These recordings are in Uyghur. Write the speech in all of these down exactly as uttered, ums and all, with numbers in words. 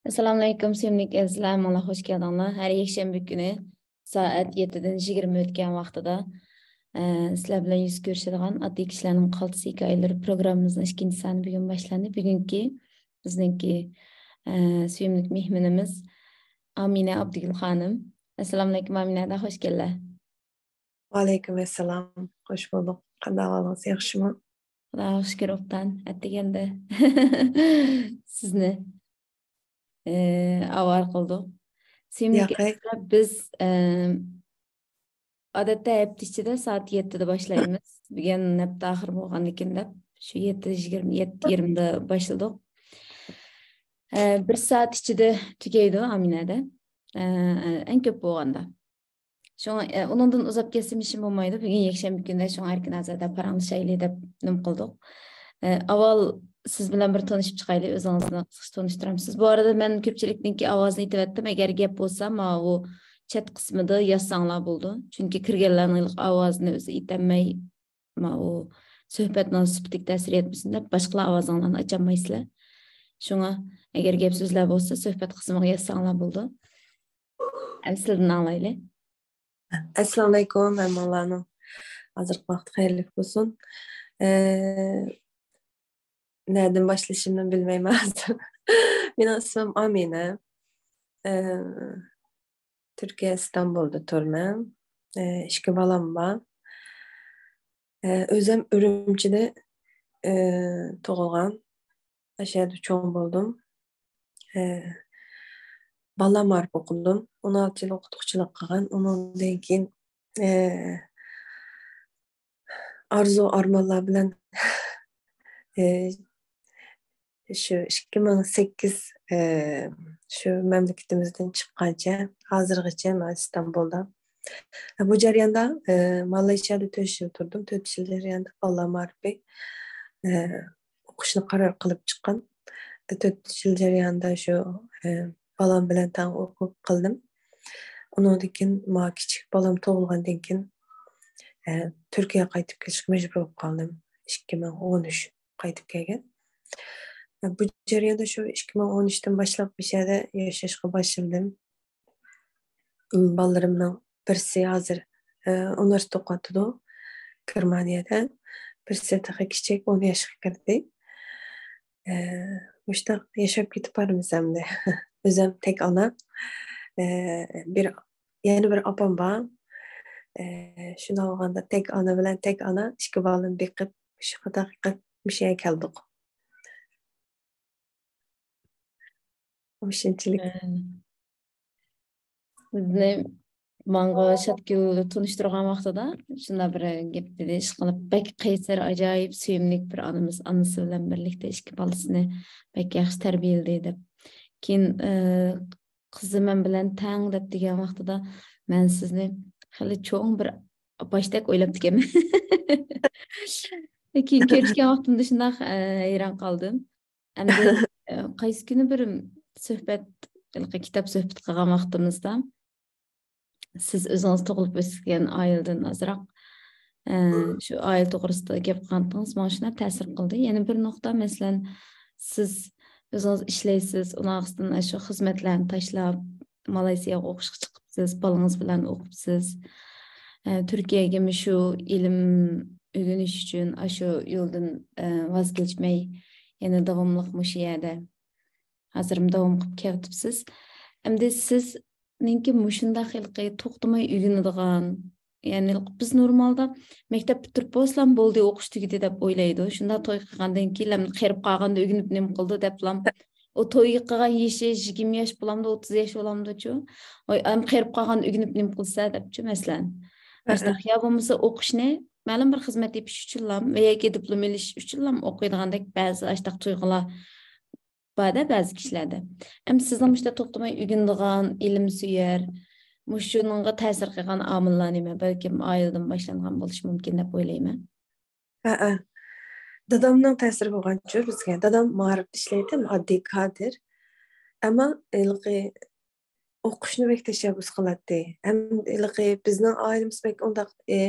ئەسسالامۇئەلەيكۇم، سۆيۈملۈك ئەزىزلەر، ھەممىڭلار خوش كەلدىڭلار. ھەر يەكشەنبە كۈنى سائەت يەتتىدىن يىگىرمە ئۆتكەن ۋاقتىدا، ئە، سىلەر بىلەن يۈز كۆرۈشىدىغان ئاددىي كىشىلەرنىڭ قالتىس ھېكايىلىرى پروگراممىمىزنىڭ ئىككىنچى سانى بۈگۈن باشلاندى. بۈگۈنكى بىزنىڭكى، ئە، سۆيۈملۈك مېھمىنىمىز ئامىنە ئابدىگۈل خانىم. ئەسسالامۇئەلەيكۇم، ئامىنە ھەدە، خوش كەلدىلەر. ۋەئەلەيكۇم ئەسسالام. خوش بولدۇق. قانداق ئەھۋالىڭىز؟ ياخشىمۇ؟ خۇداغا شۈكۈر، ئوبدان. ئەتىگەندە سىزنى، ئى، ئاۋارە قىلدۇق. سۆيۈملۈك ياقەي. ئەزىزلەر، بىز، ئى، ئادەتتە ھەپتە ئىچىدە سائەت يەتتىدە باشلايمىز. بۈگۈن ھەپتە ئاخىرى بولغاندىكىن دەپ، شۇ يەتتە يىگىرمە، يەتتە يىگىرمىدە باشلىدۇق. ئە، بىر سائەت ئىچىدە تۈگەيدۇ ئامىنەدە. ئە، ئەڭ كۆپ بولغاندا. شۇڭا، ئە، ئۇنىڭدىن ئۇزاپ كەتسىمۇ ئىشىم بولمايدۇ. بۈگۈن يەكشەنبە كۈنى، شۇڭا ئەركىن ئازادە پاراڭلىشايلى دەپ نېمە قىلدۇق. ئە، ئاۋۋال سىز بىلەن بىر تونۇشۇپ چىقايلى، ئۆزىڭىزنى قىسقىچە تونۇشتۇرامسىز؟ بۇ ئارىدا مەن كۆپچىلىكنىڭكى ئاۋازىنى ئېيتىۋەتتىم. ئەگەر گەپ بولسا، ماۋۇ چەت قىسمىدا يازساڭلار بولىدۇ. چۈنكى كىرگەنلەرنىڭ ھېلىقى ئاۋازىنى ئۆزى ئېيتەلمەي، ماۋۇ سۆھبەتنىڭ سۈپىتىگە تەسىر يەتمىسۇن دەپ، باشقىلار ئاۋازىڭلارنى ئاچالمايسىلەر. شۇڭا ئەگەر گەپ سۆزلەر بولسا، سۆھبەت قىسمىغا يازساڭلار بولىدۇ. ئەمدى سىلىدىن ئاڭلايلى. ئەسسالامۇئەلەيكۇم، ھەممىڭلارنىڭ ھازىرقى ۋاقتى خەيرلىك بولسۇن. ئە، نەدىن باشلىشىمنى بىلمەيمەن ھازىر. مېنىڭ ئىسمىم ئامىنە. ئە، تۈركىيە ئىستانبۇلدا تۇرىمەن. ئە، ئىككى بالام بار. ئە، ئۆزۈم ئۈرۈمچىدە، ئە، تۇغۇلغان. ئاشۇ يەردە چوڭ بولدۇم. ئە، بالىلار مائارىپى ئوقۇدۇم. ئون ئالتە يىل ئوقۇتقۇچىلىق قىلغان. ئۇنىڭدىن كېيىن، ئە، ئارزۇ ئارمانلار بىلەن، ئە، شۇ ئىككى مىڭ سەككىز، ئە، شۇ مەملىكىتىمىزدىن چىققانچە، ھازىرغىچە مەن ئىستانبۇلدا. بۇ جەرياندا، ئە، مالايشىيادا تۆت يىل تۇردۇم. تۆت يىل جەريانىدا بالىلار مائارىپى، ئە، ئوقۇشنى قارار قىلىپ چىققان. تۆت يىل جەريانىدا شۇ، ئە، بالام بىلەن تەڭ ئوقۇپ قالدىم. ئۇنىڭدىن كېيىن ماڭا كىچىك بالام تۇغۇلغاندىن كېيىن، ئە، تۈركىيەگە قايتىپ كېلىشكە مەجبۇر بولۇپ قالدىم. ئىككى مىڭ ئون ئۈچ قايتىپ كەلگەن. بۇ جەرياندا شۇ ئىككى مىڭ ئون ئۈچتىن باشلاپ بۇ يەردە ياشاشقا باشلىدىم. بالىلىرىمنىڭ بىرسى ھازىر، ئە، ئۇنىۋېرسىتېتتا ئوقۇۋاتىدۇ، گېرمانىيەدە. بىرسى تېخى كىچىك، ئون ياشقا كىردى. ئە، مۇشۇنداق ياشاپ كېتىپ بارىمىز ئەمدى. ئۆزۈم تەك ئانا. ئە، بىر، يەنە بىر ئاپام بار. ئە، شۇنداق بولغاندا تەك ئانا بىلەن تەك ئانا ئىككى بالىنى بېقىپ، مۇشۇ قانداق قىلىپ مۇشۇ يەرگە كەلدۇق. مۇشۇنچىلىك. ئە، سىزنى ماڭا شاتگۈل تونۇشتۇرغان ۋاقتىدا شۇنداق بىر گەپ دېدى، ئىشقىلىپ بەك قەيسەر، ئاجايىپ سۆيۈملۈك بىر ئانىمىز، ئانىسى بىلەن بىرلىكتە ئىككى بالىسىنى بەك ياخشى تەربىيەلىدى دەپ. كېيىن، ئە، قىزى مەن بىلەن تەڭ دەپ دېگەن ۋاقتىدا مەن سىزنى خېلى چوڭ بىر ئاپاشتەك ئويلاپتىكەنمەن. كېيىن كۆرۈشكەن ۋاقتىمدا شۇنداق، ئە، ھەيران قالدىم. ئەمدى، ئە، قايسى كۈنى بىر سۆھبەت، ھېلىقى كىتاب سۆھبىتى قىلغان ۋاقتىمىزدا سىز ئۆزىڭىز تۇغۇلۇپ ئۆسكەن ئائىلىدىن ئازراق، ئە، شۇ ئائىلە توغرىسىدا گەپ قىلغانتىڭىز، ماڭا شۇنداق تەسىر قىلدى. يەنە بىر نۇقتا، مەسىلەن، سىز ئۆزىڭىز ئىشلەيسىز، ئۇنىڭ ئاستىدىن شۇ خىزمەتلەرنى تاشلاپ، مالايسىياغا ئوقۇشقا چىقىپسىز، بالىڭىز بىلەن ئوقۇپسىز. ئە، تۈركىيەگىمۇ شۇ ئىلىم ئۆگىنىش ئۈچۈن ئاشۇ يولدىن، ئە، ۋاز كەچمەي، يەنە داۋاملىق مۇشۇ يەردە ھازىرمۇ داۋام قىلىپ كېلىۋاتىپسىز. ئەمدى سىزنىڭكى مۇشۇنداق ھېلىقى توختىماي ئۆگىنىدىغان، يەنى بىز نورمالدا مەكتەپ پۈتتۈرۈپ بولسىلا بولدى، ئوقۇش تۈگىدى دەپ ئويلايدۇ. شۇنداق توي قىلغاندىن كېيىن ئەمدى قېرىپ قالغاندا ئۆگىنىپ نېمە قىلىدۇ دەپلا، ئۇ توي قىلغان يېشى يىگىرمە ياش بولامدۇ، ئوتتۇز ياش بولامدۇچۇ؟ ۋاي، ئەم قېرىپ قالغاندا ئۆگىنىپ نېمە قىلسا دەپچۇ، مەسىلەن. ئاشۇنداق يا بولمىسا ئوقۇشنى مەلۇم بىر خىزمەت تېپىش ئۈچۈنلا ۋە ياكى دىپلوم ئېلىش ئۈچۈنلا ئوقۇيدىغاندەك بەزى ئاشۇنداق تۇيغۇلار بار-دە بەزى كىشىلەردە. ئەمما سىزنىڭ مۇشۇنداق توختىماي ئۆگىنىدىغان، ئىلىم سۆيەر، مۇشۇنىڭغا تەسىر قىلغان ئامىللار نېمە؟ بەلكىم ئائىلىدىن باشلانغان بولۇشى مۇمكىن دەپ ئويلايمەن. ھەئە. دادامنىڭ تەسىرى بولغانچۇ بىزگە. دادام مائارىپتا ئىشلەيتتى، ئاددىي كادىر. ئەمما ھېلىقى ئوقۇشنى بەك تەشەببۇس قىلاتتى. ھەم ھېلىقى بىزنىڭ ئائىلىمىز بەك ئۇنداق، ئى،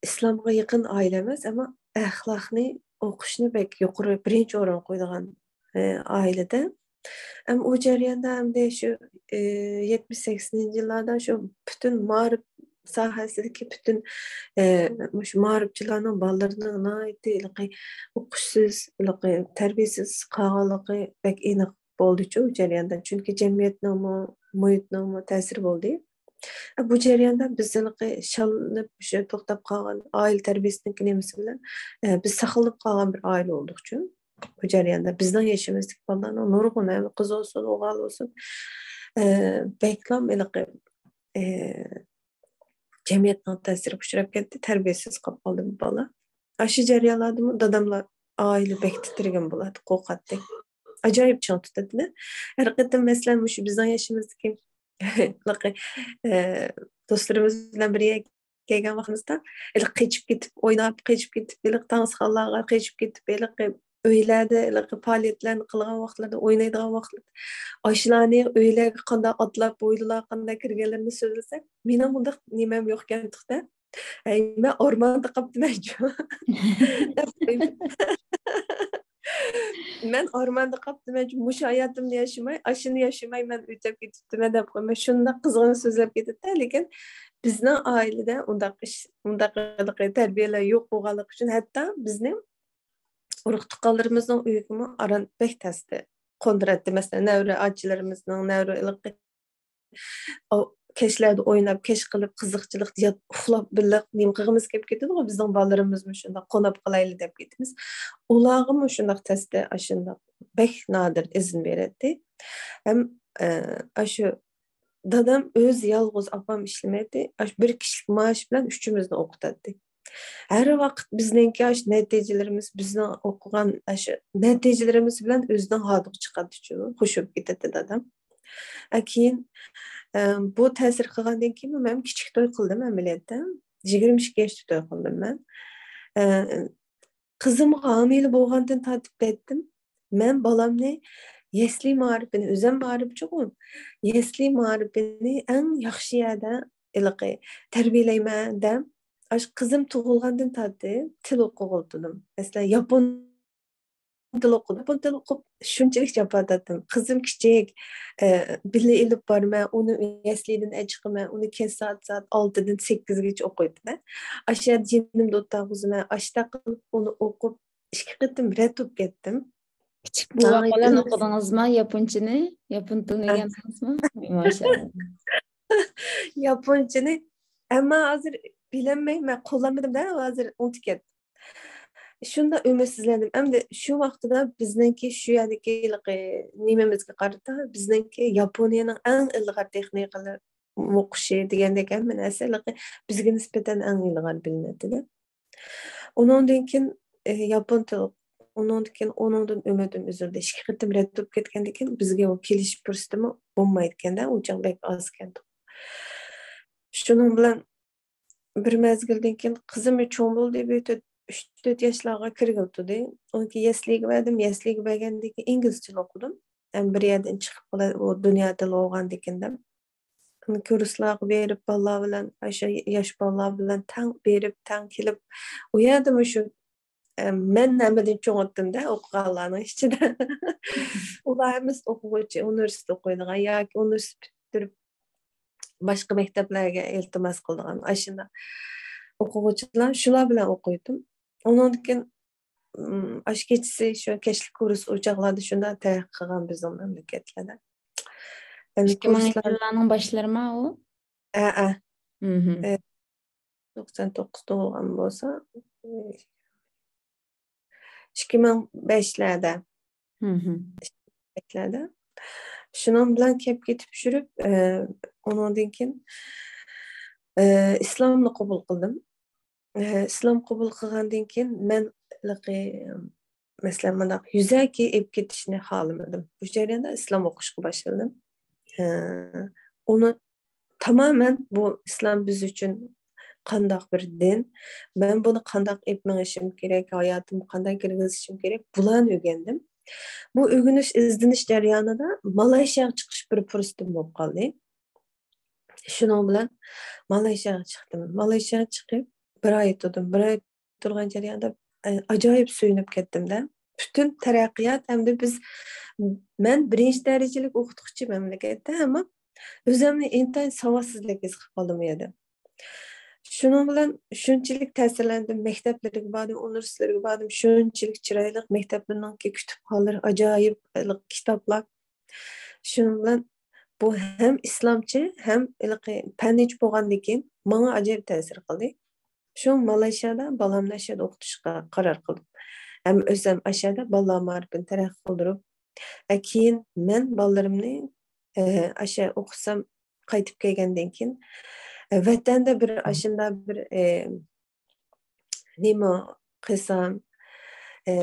ئىسلامغا يېقىن ئائىلە ئەمەس، ئەمما ئەخلاقنى، ئوقۇشنى بەك يۇقىرى، بىرىنچى ئورۇنغا قويىدىغان، ئى، ئائىلىدە. ئەم ئۇ جەرياندا ئەمدى شۇ، ئى، يەتمىش سەكسىنىنچى يىللاردا شۇ پۈتۈن مائارىپ ساھەسىدىكى پۈتۈن، ئى، مۇشۇ مائارىپچىلارنىڭ بالىلىرىنىڭ ناھايىتى ھېلىقى ئوقۇشسىز، ھېلىقى تەربىيەسىز قالغانلىقى بەك ئېنىق بولدىچۇ ئۇ جەرياندا. چۈنكى جەمئىيەتنىڭمۇ، مۇھىتنىڭمۇ تەسىرى بولدى. بۇ جەرياندا بىز ھېلىقى شاللىنىپ، شۇ توختاپ قالغان ئائىلە تەربىيەسىنىڭكى نېمىسى بىلەن، ئە، بىز ساقلىنىپ قالغان بىر ئائىلە بولدۇقچۇ. بۇ جەرياندا بىزنىڭ يېشىمىزدىكى بالىلارنىڭ نۇرغۇن، ھەم قىز بولسۇن، ئوغۇل بولسۇن، ئە، بەكلا ھېلىقى، ئە، جەمئىيەتنىڭ تەسىرىگە ئۇچراپ كەتتى، تەربىيەسىز قالىپ قالدى بۇ بالا. ئاشۇ جەريانلاردىمۇ داداملار ئائىلە بەك تىترىگەن بولاتتى، قورقاتتى. ئاجايىپ چىڭ تۇتاتتى. ھەر قېتىم، مەسىلەن، مۇشۇ بىزنىڭ يېشىمىزدىكى ھېلىقى، ئە، دوستلىرىمىز بىلەن بىر يەرگە كەلگەن ۋاقتىمىزدا، ھېلىقى قېچىپ كېتىپ، ئويناپ، قېچىپ كېتىپ، ھېلىقى تانسىخانىلارغا قېچىپ كېتىپ، ھېلىقى ئۆيلەردە ھېلىقى پائالىيەتلەرنى قىلغان ۋاقىتلاردا، ئوينايدىغان ۋاقىتلاردا، ئاشۇلارنى ئۆيلەرگە قانداق ئاتلاپ، ھويلىلارغا قانداق كىرگەنلىرىنى سۆزلىسەك، مېنىڭ ئۇنداق نېمەم يوقكەنتۇق-دە. ھەي، مەن ئارماندا قاپتىمەنچۇ. دەپ قويىمەن. مەن ئارماندا قاپتىمەنچۇ، مۇشۇ ھاياتىمنى ياشىماي، ئاشۇنى ياشىماي مەن ئۆتۈپ كېتىپتىمەن دەپ قويىمەن. شۇنداق قىزغىن سۆزلەپ كېتىدۇ، لېكىن بىزنىڭ ئائىلىدە ئۇنداق ئىش، ئۇنداق ھېلىقى تەربىيەلەر يوق بولغانلىقى ئۈچۈن، ھەتتا بىزنىڭ ئۇرۇق-تۇغقانلىرىمىزنىڭ ئۆيىگىمۇ ئاران بەك تەستى. قوندۇراتتى، مەسىلەن، نەۋرە ئاچىلىرىمىزنىڭ، نەۋرە ھېلىقى ئاۋ-، كەچلەردە ئويناپ، كەچ قىلىپ، قىزىقچىلىق، يات-، ئۇخلاپ، بىللە نېمە قىلغۇمىز كېلىپ كېتىدىغۇ، بىزنىڭ بالىلىرىمىزمۇ شۇنداق قوناپ قالايلى دەپ كېتىمىز. ئۇلارغىمۇ شۇنداق تەستە، ئاشۇنداق بەك نادىر ئىزىن بېرەتتى. ھەم، ئە، ئاشۇ دادام ئۆزى يالغۇز، ئاپام ئىشلىمەيتتى. ئاشۇ بىر كىشىلىك مائاش بىلەن ئۈچىمىزنى ئوقۇتاتتى. ھەر ۋاقىت بىزنىڭكى ئاشۇ نەتىجىلىرىمىز، بىزنىڭ ئوقۇغان ئاشۇ نەتىجىلىرىمىز بىلەن ئۆزىنىڭ ھاردۇقى چىقاتتىچۇ، خۇش بولۇپ كېتەتتى دادام. ئە، كېيىن، ئە، بۇ تەسىر قىلغاندىن كېيىن مەن كىچىك توي قىلدىم ئەمەلىيەتتە. يىگىرمە ئىككى ياشتا توي قىلدىم مەن. ئە، قىزىمغا ھامىلە بولغاندىن تارتىپ دەيتتىم، مەن بالامنى يەسلى مائارىپىنى، ئۆزۈم مائارىپچىغۇ، يەسلى مائارىپىنى ئەڭ ياخشى يەردە ھېلىقى تەربىيەلەيمەن دەپ، ئاشۇ قىزىم تۇغۇلغاندىن تارتىپ تىل ئوقۇغىلى تۇردۇم. مەسىلەن، ياپون تىل ئوقۇدۇم. ياپون تىل ئوقۇپ شۇنچىلىك جاپا تارتتىم. قىزىم كىچىك، ئە، بىللە ئېلىپ بارىمەن، ئۇنى يەسلىدىن ئەچىقىمەن، ئۇنى كەچ سائەت، سائەت ئالتىدىن سەككىزگىچە ئوقۇيتتىم. ئاشۇ يەردە يېنىمدا ئولتۇرغۇزىمەن، ئاشۇنداق قىلىپ ئۇنى ئوقۇپ، ئىككى قېتىم رەت بولۇپ كەتتىم. كىچىك بولغان بىلەن ئوقۇدىڭىزمۇ ياپونچىنى؟ ياپون تىلىنى ئۆگەندىڭىزمۇ؟ ماشائاللا. ياپونچىنى، ئەمما ھازىر بىلەلمەيمەن، قوللانمىدىم-دە، ھازىر ئۇنتۇپ كەتتىم. شۇنداق ئۈمىدسىزلەندىم. ئەمدى شۇ ۋاقتىدا بىزنىڭكى شۇ يەردىكى ھېلىقى نېمىمىزگە قارىتا، بىزنىڭكى ياپونىيەنىڭ ئەڭ ئىلغار تېخنىكىلىرى ئوقۇشى دېگەندەك ھەممە نەرسە ھېلىقى بىزگە نىسبەتەن ئەڭ ئىلغار بىلىنەتتى-دە. ئۇنىڭدىن كېيىن، ئى، ياپون تىل، ئۇنىڭدىن كېيىن ئۇنىڭدىن ئۈمىدىم ئۈزۈلدى. ئىككى قېتىم رەت بولۇپ كەتكەندىن كېيىن بىزگە ئۇ كېلىش پۇرسىتىمۇ بولمايدىكەن-دە، ئۇ چاغ بەك ئازكەنتۇق. شۇنىڭ بىلەن بىر مەزگىلدىن كېيىن قىزىم چوڭ بولدى، بىر تۆت، ئۈچ، تۆت ياشلارغا كىرگىلى تۇردى. ئۇنىڭكى يەسلىگە بەردىم، يەسلىگە بەرگەندىن كېيىن ئىنگلىزچە ئوقۇدۇم. ھەم بىر يەردىن چىقىپ قالاي، ئۇ دۇنيا تىلى بولغاندىكىن دەپ. كۇرسلارغا بېرىپ، بالىلار بىلەن، ئاشۇ ياش بالىلار بىلەن تەڭ بېرىپ، تەڭ كېلىپ، ئۇ يەردىمۇ شۇ، ئە، مەن ھەممىدىن چوڭ ئوتتۇم-دە، ئوقۇغانلارنىڭ ئىچىدە. ئۇلار ھەممىسى ئوقۇغۇچى، ئۇنىۋېرسىتېت ئوقۇيدىغان ياكى ئۇنىۋېرسىتېت پۈتتۈرۈپ، باشقا مەكتەپلەرگە ئىلتىماس قىلىدىغان، ئاشۇنداق ئوقۇغۇچىلار، شۇلار بىلەن ئوقۇيتتۇم. ئۇنىڭدىن كېيىن، ئم، ئاشۇ كېچىسى شۇ كەچلىك كۇرس ئۇ چاغلاردا شۇنداق تەرەققىي قىلغان بىزنىڭ مەملىكەتلەردە. يەنى ئىككى مىڭىنچى كۇرسلار يىللارنىڭ باشلىرىما ئۇ؟ ئە، ئە. مھم. ئە، توقسان توققۇز تۇغۇلغان بولسا، ئىككى مىڭ بەشلەردە. مھم. بەشلەردە. شۇنىڭ بىلەن كەپ كېتىپ يۈرۈپ، ئە، ئۇنىڭدىن كېيىن، ئە، ئىسلامنى قوبۇل قىلدىم. ئە، ئىسلام قوبۇل قىلغاندىن كېيىن مەن ھېلىقى، مەسىلەن، مۇنداق يۈزەكى ئېلىپ كېتىشنى خالىمىدىم. بۇ جەرياندا ئىسلام ئوقۇشقا باشلىدىم. ئە، ئۇنى تامامەن بۇ ئىسلام بىز ئۈچۈن قانداق بىر دىن، مەن بۇنى قانداق ئېلىپ مېڭىشىم كېرەك، ھاياتىمغا قانداق كىرگۈزۈشۈم كېرەك، بۇلارنى ئۆگەندىم. بۇ ئۆگىنىش، ئىزدىنىش جەريانىدا مالايشىياغا چىقىش بىر پۇرسىتىم بولۇپ قالدى. شۇنىڭ بىلەن مالايشىياغا چىقتىم. مالايشىياغا چىقىپ، بىر ئاي تۇردۇم. بىر ئاي تۇرغان جەرياندا، ئە، ئاجايىپ سۆيۈنۈپ كەتتىم-دە. پۈتۈن تەرەققىيات، ئەمدى بىز مەن بىرىنچى دەرىجىلىك ئوقۇتقۇچى مەملىكەتتە، ئەمما ئۆزۈمنى ئىنتايىن ساۋاتسىزدەك ھېس قىلىپ قالدىم ئۇ يەردە. شۇنىڭ بىلەن شۇنچىلىك تەسىرلەندىم، مەكتەپلىرىگە باردىم، ئۇنىۋېرسىتېتلىرىگە باردىم، شۇنچىلىك چىرايلىق مەكتەپلىرىنىڭكى كۇتۇپخانىلىرى، ئاجايىپ كىتابلار. شۇنىڭ بىلەن بۇ ھەم ئىسلامچە، ھەم ھېلىقى پەننىچە بولغاندىن كېيىن ماڭا ئاجايىپ تەسىر قىلدى. شۇ مالايشىيادا بالامنى ئاشۇ يەردە ئوقۇتۇشقا قارار قىلدىم. ھەم ئۆزۈم ئاشۇ يەردە بالىلار مائارىپىنى تەرەققىي قىلدۇرۇپ، ئە، كېيىن مەن بالىلىرىمنى، ئە، ئاشۇ يەردە ئوقۇتسام، قايتىپ كەلگەندىن كېيىن، ئە، ۋەتەندە بىر ئاشۇنداق بىر، ئە، نېمە قىلسام، ئە،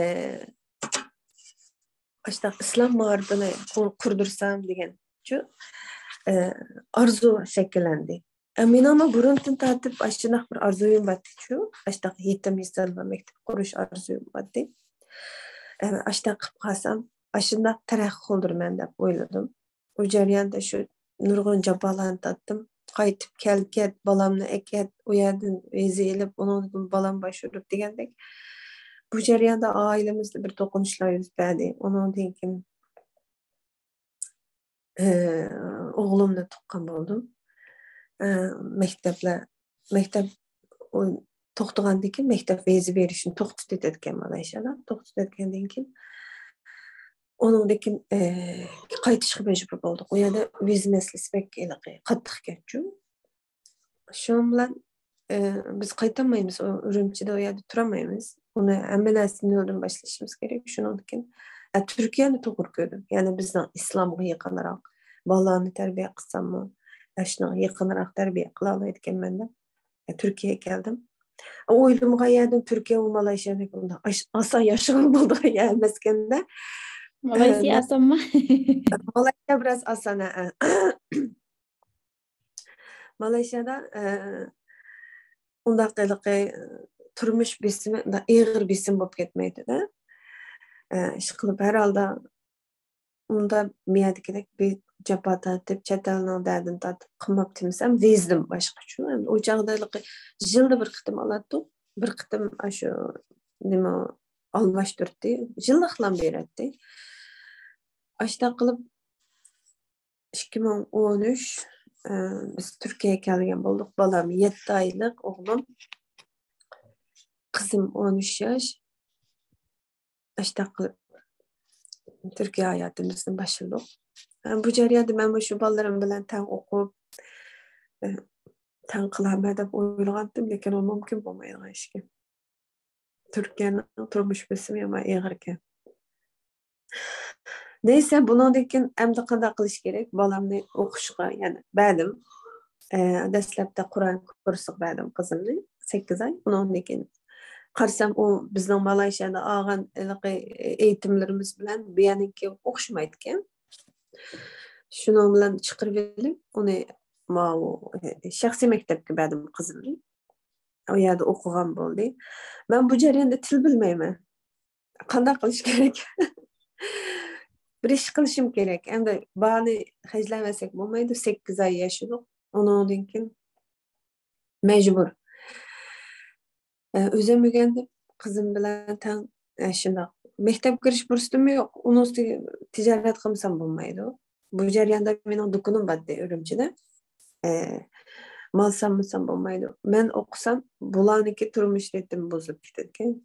ئاشۇنداق ئىسلام مائارىپىنى قۇر-، قۇردۇرسام دېگەن شۇ، ئە، ئارزۇ شەكىللەندى. ئە، مېنىڭمۇ بۇرۇندىن تارتىپ ئاشۇنداق بىر ئارزۇيۇم بارتىچۇ، ئاشۇنداق يېتىم يېسىرلار مەكتىپى قۇرۇش ئارزۇيۇم بارتى. ئە، ئاشۇنداق قىلىپ قالسام، ئاشۇنداق تەرەققىي قىلدۇرىمەن دەپ ئويلىدىم. ئۇ جەرياندا شۇ نۇرغۇن جاپالارنى تارتتىم. قايتىپ كەل، كەت، بالامنى ئەكەت، ئۇ يەردىن ۋىزا ئېلىپ، ئۇنىڭدىن بالام باشقۇرۇپ دېگەندەك. بۇ جەرياندا ئائىلىمىزدە بىر توقۇنۇشلار يۈز بەردى. ئۇنىڭدىن كېيىن، ئى، ئوغلۇمنى تۇغقان بولدۇم. ئى، مەكتەپلەر، مەكتەپ ئۇ توختىغاندىن كېيىن مەكتەپ ۋىزا بېرىشنى توختىتىۋېتىدىكەن مالايشىيادا. توختىتىۋەتكەندىن كېيىن ئۇنىڭدىن كېيىن، ئى، قايتىشقا مەجبۇر بولدۇق. ئۇ يەردە ۋىزا مەسىلىسى بەك ھېلىقى قاتتىق ئىكەنچۇ. شۇنىڭ بىلەن، ئى، بىز قايتالمايمىز، ئۇ ئۈرۈمچىدە ئۇ يەردە تۇرالمايمىز. ئۇنى ھەممە نەرسىنى نۆلدىن باشلىشىمىز كېرەك. شۇنىڭدىن كېيىن، ئە، تۈركىيەنى توغرا كۆردۈم. يەنى بىزنىڭ ئىسلامغا يېقىنراق، بالىلارنى تەربىيە قىلساممۇ، ئە، شۇنىڭغا يېقىنراق تەربىيە قىلالايدىكەنمەن دەپ، ئە، تۈركىيەگە كەلدىم. ئويلىمىغان يەردىن تۈركىيە ۋە مالايشىيەدەك بۇنداق ئاش-، ئاسان ياشىغىلى بولىدىغان يەر ئەمەسكەندە. مالايشىيە ئاسانمۇ؟ مالايشىيە بىراز ئاسان، ھە. مالايشىيادا، ئە، ئۇنداق ھېلىقى، ئە، تۇرمۇش بېسىمى، ئۇنداق ئېغىر بېسىم بولۇپ كەتمەيدۇ-دە. ئە، ئىشقىلىپ، ھەر ھالدا ئۇندا مىيەدىكىدەك بىر جاپا تارتىپ، چەت ئەلنىڭ دەردىنى تارتىپ قىلماپتىمىز ھەم ۋىزىدىن باشقىچۇ. ئەمدى ئۇ چاغدا ھېلىقى يىلدا بىر قېتىم ئالاتتۇق. بىر قېتىم ئاشۇ نېمە ئالماشتۇرتتى. يىللىقلام بېرەتتى. ئاشۇنداق قىلىپ، ئىككى مىڭ ئون ئۈچ، ئە، بىز تۈركىيەگە كەلگەن بولدۇق. بالام يەتتە ئايلىق، ئوغلۇم، قىزىم ئون ئۈچ ياش. ئاشۇنداق قىلىپ تۈركىيە ھاياتىمىزنى باشلىدۇق. ئە، بۇ جەرياندا مەن مۇشۇ بالىلىرىم بىلەن تەڭ ئوقۇپ، ئە، تەڭ قىلارمەن دەپ ئويلىغانتىم، لېكىن ئۇ مۇمكىن بولمايدىغان ئىشكەن. تۈركىيەنىڭ تۇرمۇش بېسىمى يامان ئېغىركەن. نەيسە، بۇنىڭدىن كېيىن ئەمدى قانداق قىلىش كېرەك؟ بالامنى ئوقۇشقا، يەنى بەردىم. ئە، دەسلەپتە قۇرئان كۇرسىغا بەردىم قىزىمنى، سەككىز ئاي. ئۇنىڭدىن كېيىن قارىسام، ئۇ بىزنىڭ مالايشىيادا ئالغان ھېلىقى ئېيتىملىرىمىز بىلەن بۇ يەرنىڭكى ئوخشىمايدىكەن. شۇنىڭ بىلەن چىقىرىۋېلىپ، ئۇنى ماۋۇ، ئە، شەخسىي مەكتەپكە بەردىم قىزىمنى. ئۇ يەردە ئوقۇغان بولدى. مەن بۇ جەرياندا تىل بىلمەيمەن. قانداق قىلىش كېرەك؟ بىر ئىش قىلىشىم كېرەك. ئەمدى بالىنى خەجلەۋەرسەك بولمايدۇ، سەككىز ئاي ياشىدۇق. ئۇنىڭدىن كېيىن مەجبۇر. ئە، ئۆزۈم ئۆگەندىم. قىزىم بىلەن تەڭ، ئە، شۇنداق. مەكتەپكە كىرىش پۇرسىتىممۇ يوق. ئۇنىڭ ئۈستىگە تىجارەت قىلمىسام بولمايدۇ. بۇ جەرياندا مېنىڭ دۇكىنىم بار ئىدى ئۈرۈمچىدە. ئە، مال سالمىسام بولمايدۇ. مەن ئوقۇسام، بۇلارنىڭكى تۇرمۇش رىتىمى بۇزۇلۇپ كېتىدىكەن.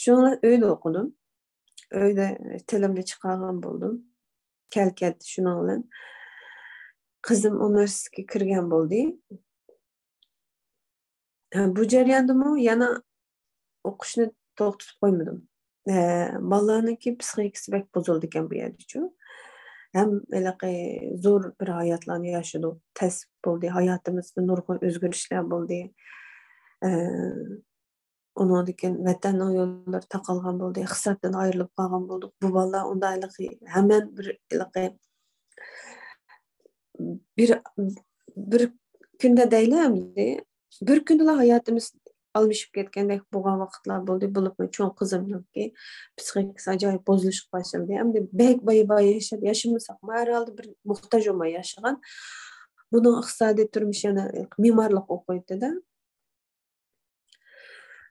شۇنىڭ بىلەن ئۆيدە ئوقۇدۇم. ئۆيدە تىلىمنى چىقارغان بولدۇم. كەل-كەت شۇنىڭ بىلەن. قىزىم ئۇنىۋېرسىتېتكە كىرگەن بولدى. ھە، بۇ جەرياندىمۇ يەنە ئوقۇشنى توختىتىپ قويمىدىم. ھە، بالىلارنىڭكى پسىخىكىسى بەك بۇزۇلىدىكەن بۇ يەردىچۇ. ھەم ھېلىقى زور بىر ھاياتلارنى ياشىدۇق، تەس بولدى، ھاياتىمىزدا نۇرغۇن ئۆزگىرىشلەر بولدى. ئە، ئۇنىڭدىن كېيىن ۋەتەننىڭ يوللىرى تاقالغان بولدى، ئىقتىسادتىن ئايرىلىپ قالغان بولدۇق. بۇ بالىلار ئۇنداق ھېلىقى ھەمەن بىر ھېلىقى بىر، بىر كۈندە دەيلى ئەمدى، بىر كۈندىلا ھاياتىمىز ئالمىشىپ كەتكەندەك بولغان ۋاقىتلار بولدى. بولۇپمۇ چوڭ قىزىمنىڭكى پسىخىكىسى ئاجايىپ بۇزۇلۇشقا باشلىدى. ئەمدى بەك باي-باي ياشاپ، ياشىمىساقمۇ، ھەر ھالدا بىر موھتاج بولماي ياشىغان. بۇنىڭ ئىقتىسادىي تۇرمۇشى يەنە مېمارلىق ئوقۇيتتى-دە.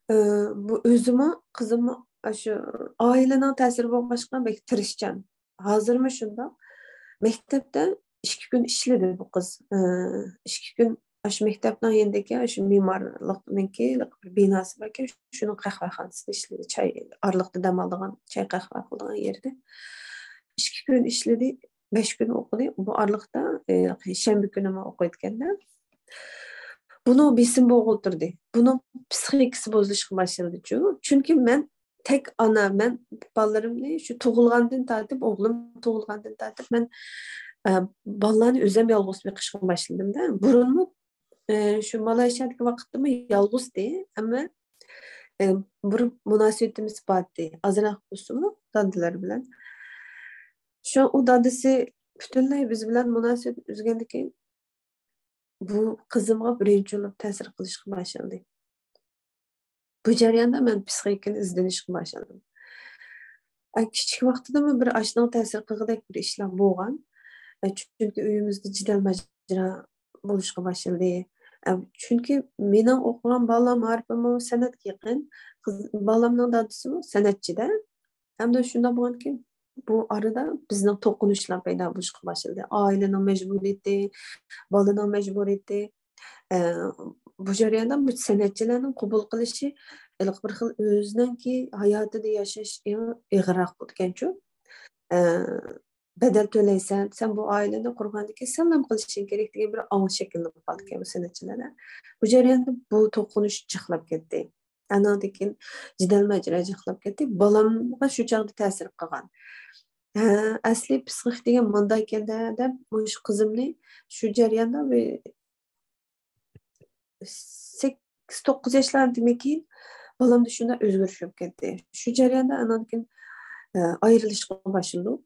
ئى، بۇ ئۆزىمۇ، قىزىممۇ ئاشۇ ئائىلىنىڭ تەسىرى بولغاچقا بەك تىرىشچان. ھازىرمۇ شۇنداق. مەكتەپتە ئىككى كۈن ئىشلىدى بۇ قىز. ئى، ئىككى كۈن ئاشۇ مەكتەپنىڭ يېنىدىكى ئاشۇ مېمارلىقنىڭكى بىر بىناسى باركەن، شۇنىڭ قەھۋەخانىسىدا ئىشلىدى. چاي ئارىلىقتا دەم ئالىدىغان، چاي قەھۋە قىلىدىغان يېرىدە. ئىككى كۈن ئىشلىدى، بەش كۈن ئوقۇدى. بۇ ئارىلىقتا، ئى، شەنبە كۈنىمۇ ئوقۇيدىكەن-دە. بۇنىڭ بېسىمى بولغىلى تۇردى. بۇنىڭ پسىخىكىسى بۇزۇلۇشقا باشلىدىچۇ. چۈنكى مەن تەك ئانا، مەن بالىلىرىمنى شۇ تۇغۇلغاندىن تارتىپ، ئوغلۇم تۇغۇلغاندىن تارتىپ مەن، ئە، بالىلارنى ئۆزۈم يالغۇز بېقىشقا باشلىدىم-دە. بۇرۇنمۇ، ئە، شۇ مالايشىيادىكى ۋاقىتتىمۇ يالغۇزدى، ئەمما، ئە، بىر مۇناسىۋىتىمىز بارتى. ئازراق بولسىمۇ دادىلىرى بىلەن. شۇ ئۇ دادىسى پۈتۈنلەي بىز بىلەن مۇناسىۋەت ئۈزگەندىن كېيىن، بۇ قىزىمغا بىرىنچى بولۇپ تەسىر قىلىشقا باشلىدى. بۇ جەرياندا مەن پسىخىكىنى ئىزدىنىشكە باشلىدىم. ئە، كىچىك ۋاقتىدىمۇ بىر ئاشۇنىڭ تەسىر قىلغۇدەك بىر ئىشلار بولغان. ئە، چۈنكى ئۆيىمىزدە جېدەل ماجىرا بولۇشقا باشلىدى. ئە، چۈنكى مېنىڭ ئوقۇغان بالام مائارىپىمۇ سەنئەتكە يېقىن. قىز، بالامنىڭ دادىسىمۇ سەنئەتچىدە. ھەمدە شۇنداق بولغاندىكىن، بۇ ئارىدا بىزنىڭ توقۇنۇشلار پەيدا بولۇشقا باشلىدى. ئائىلىنىڭ مەجبۇرىيىتى، بالىنىڭ مەجبۇرىيىتى. ئە، بۇ جەرياندا بۇ سەنئەتچىلەرنىڭ قوبۇل قىلىشى ھېلىقى بىر خىل ئۆزىنىڭكى ھاياتىدا ياشاش ئېغىرراق بولىدىكەنچۇ. ئە، بەدەل تۆلەيسەن، سەن بۇ ئائىلىنى قۇرغاندىن كېيىن سەن نېمە قىلىشىڭ كېرەك دېگەن بىر ئاڭ شەكىللىنىپ قالىدىكەن بۇ سەنئەتچىلەردە. بۇ جەرياندا بۇ توقۇنۇش جىقلاپ كەتتى. ئانىڭدىن كېيىن جېدەل ماجىرا جىقلاپ كەتتى. بالامغا شۇ چاغدا تەسىر قىلغان. ھە، ئەسلى پسىخىك دېگەن مۇنداق ئىكەن-دە، دەپ مۇشۇ قىزىمنى شۇ جەرياندا بىر سەككىز، توققۇز ياشلاردىن كېيىن بالامدا شۇنداق ئۆزگىرىش بولۇپ كەتتى. شۇ جەرياندا ئانىڭدىن كېيىن، ئە، ئايرىلىشقا باشلىدۇق.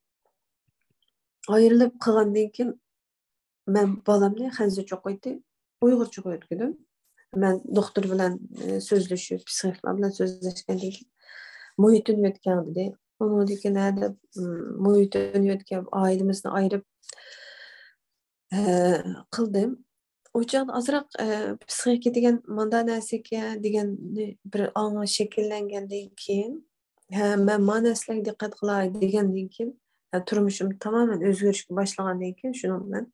ئايرىلىپ قالغاندىن كېيىن مەن بالامنى خەنزۇچە ئوقۇيتتى، ئۇيغۇرچە ئوقۇيتتىم. مەن دوختۇر بىلەن، ئە، سۆزلىشىپ، پسىخىكلار بىلەن سۆزلەشكەندىن كېيىن مۇھىتىنى يۆتكەڭ دېدى. ئۇنىڭدىن كېيىن ھە دەپ، ئىم، مۇھىتىنى يۆتكەپ، ئائىلىمىزنى ئايرىپ، ئە، قىلدىم. ئۇ چاغدا ئازراق، ئە، پسىخىكا دېگەن مانداق نەرسىكەن دېگەن بىر ئاڭ شەكىللەنگەندىن كېيىن، ھە، مەن ما نەرسىلەرگە دىققەت قىلاي دېگەندىن كېيىن، ھە، تۇرمۇشۇم تامامەن ئۆزگىرىشكە باشلىغاندىن كېيىن، شۇنىڭ بىلەن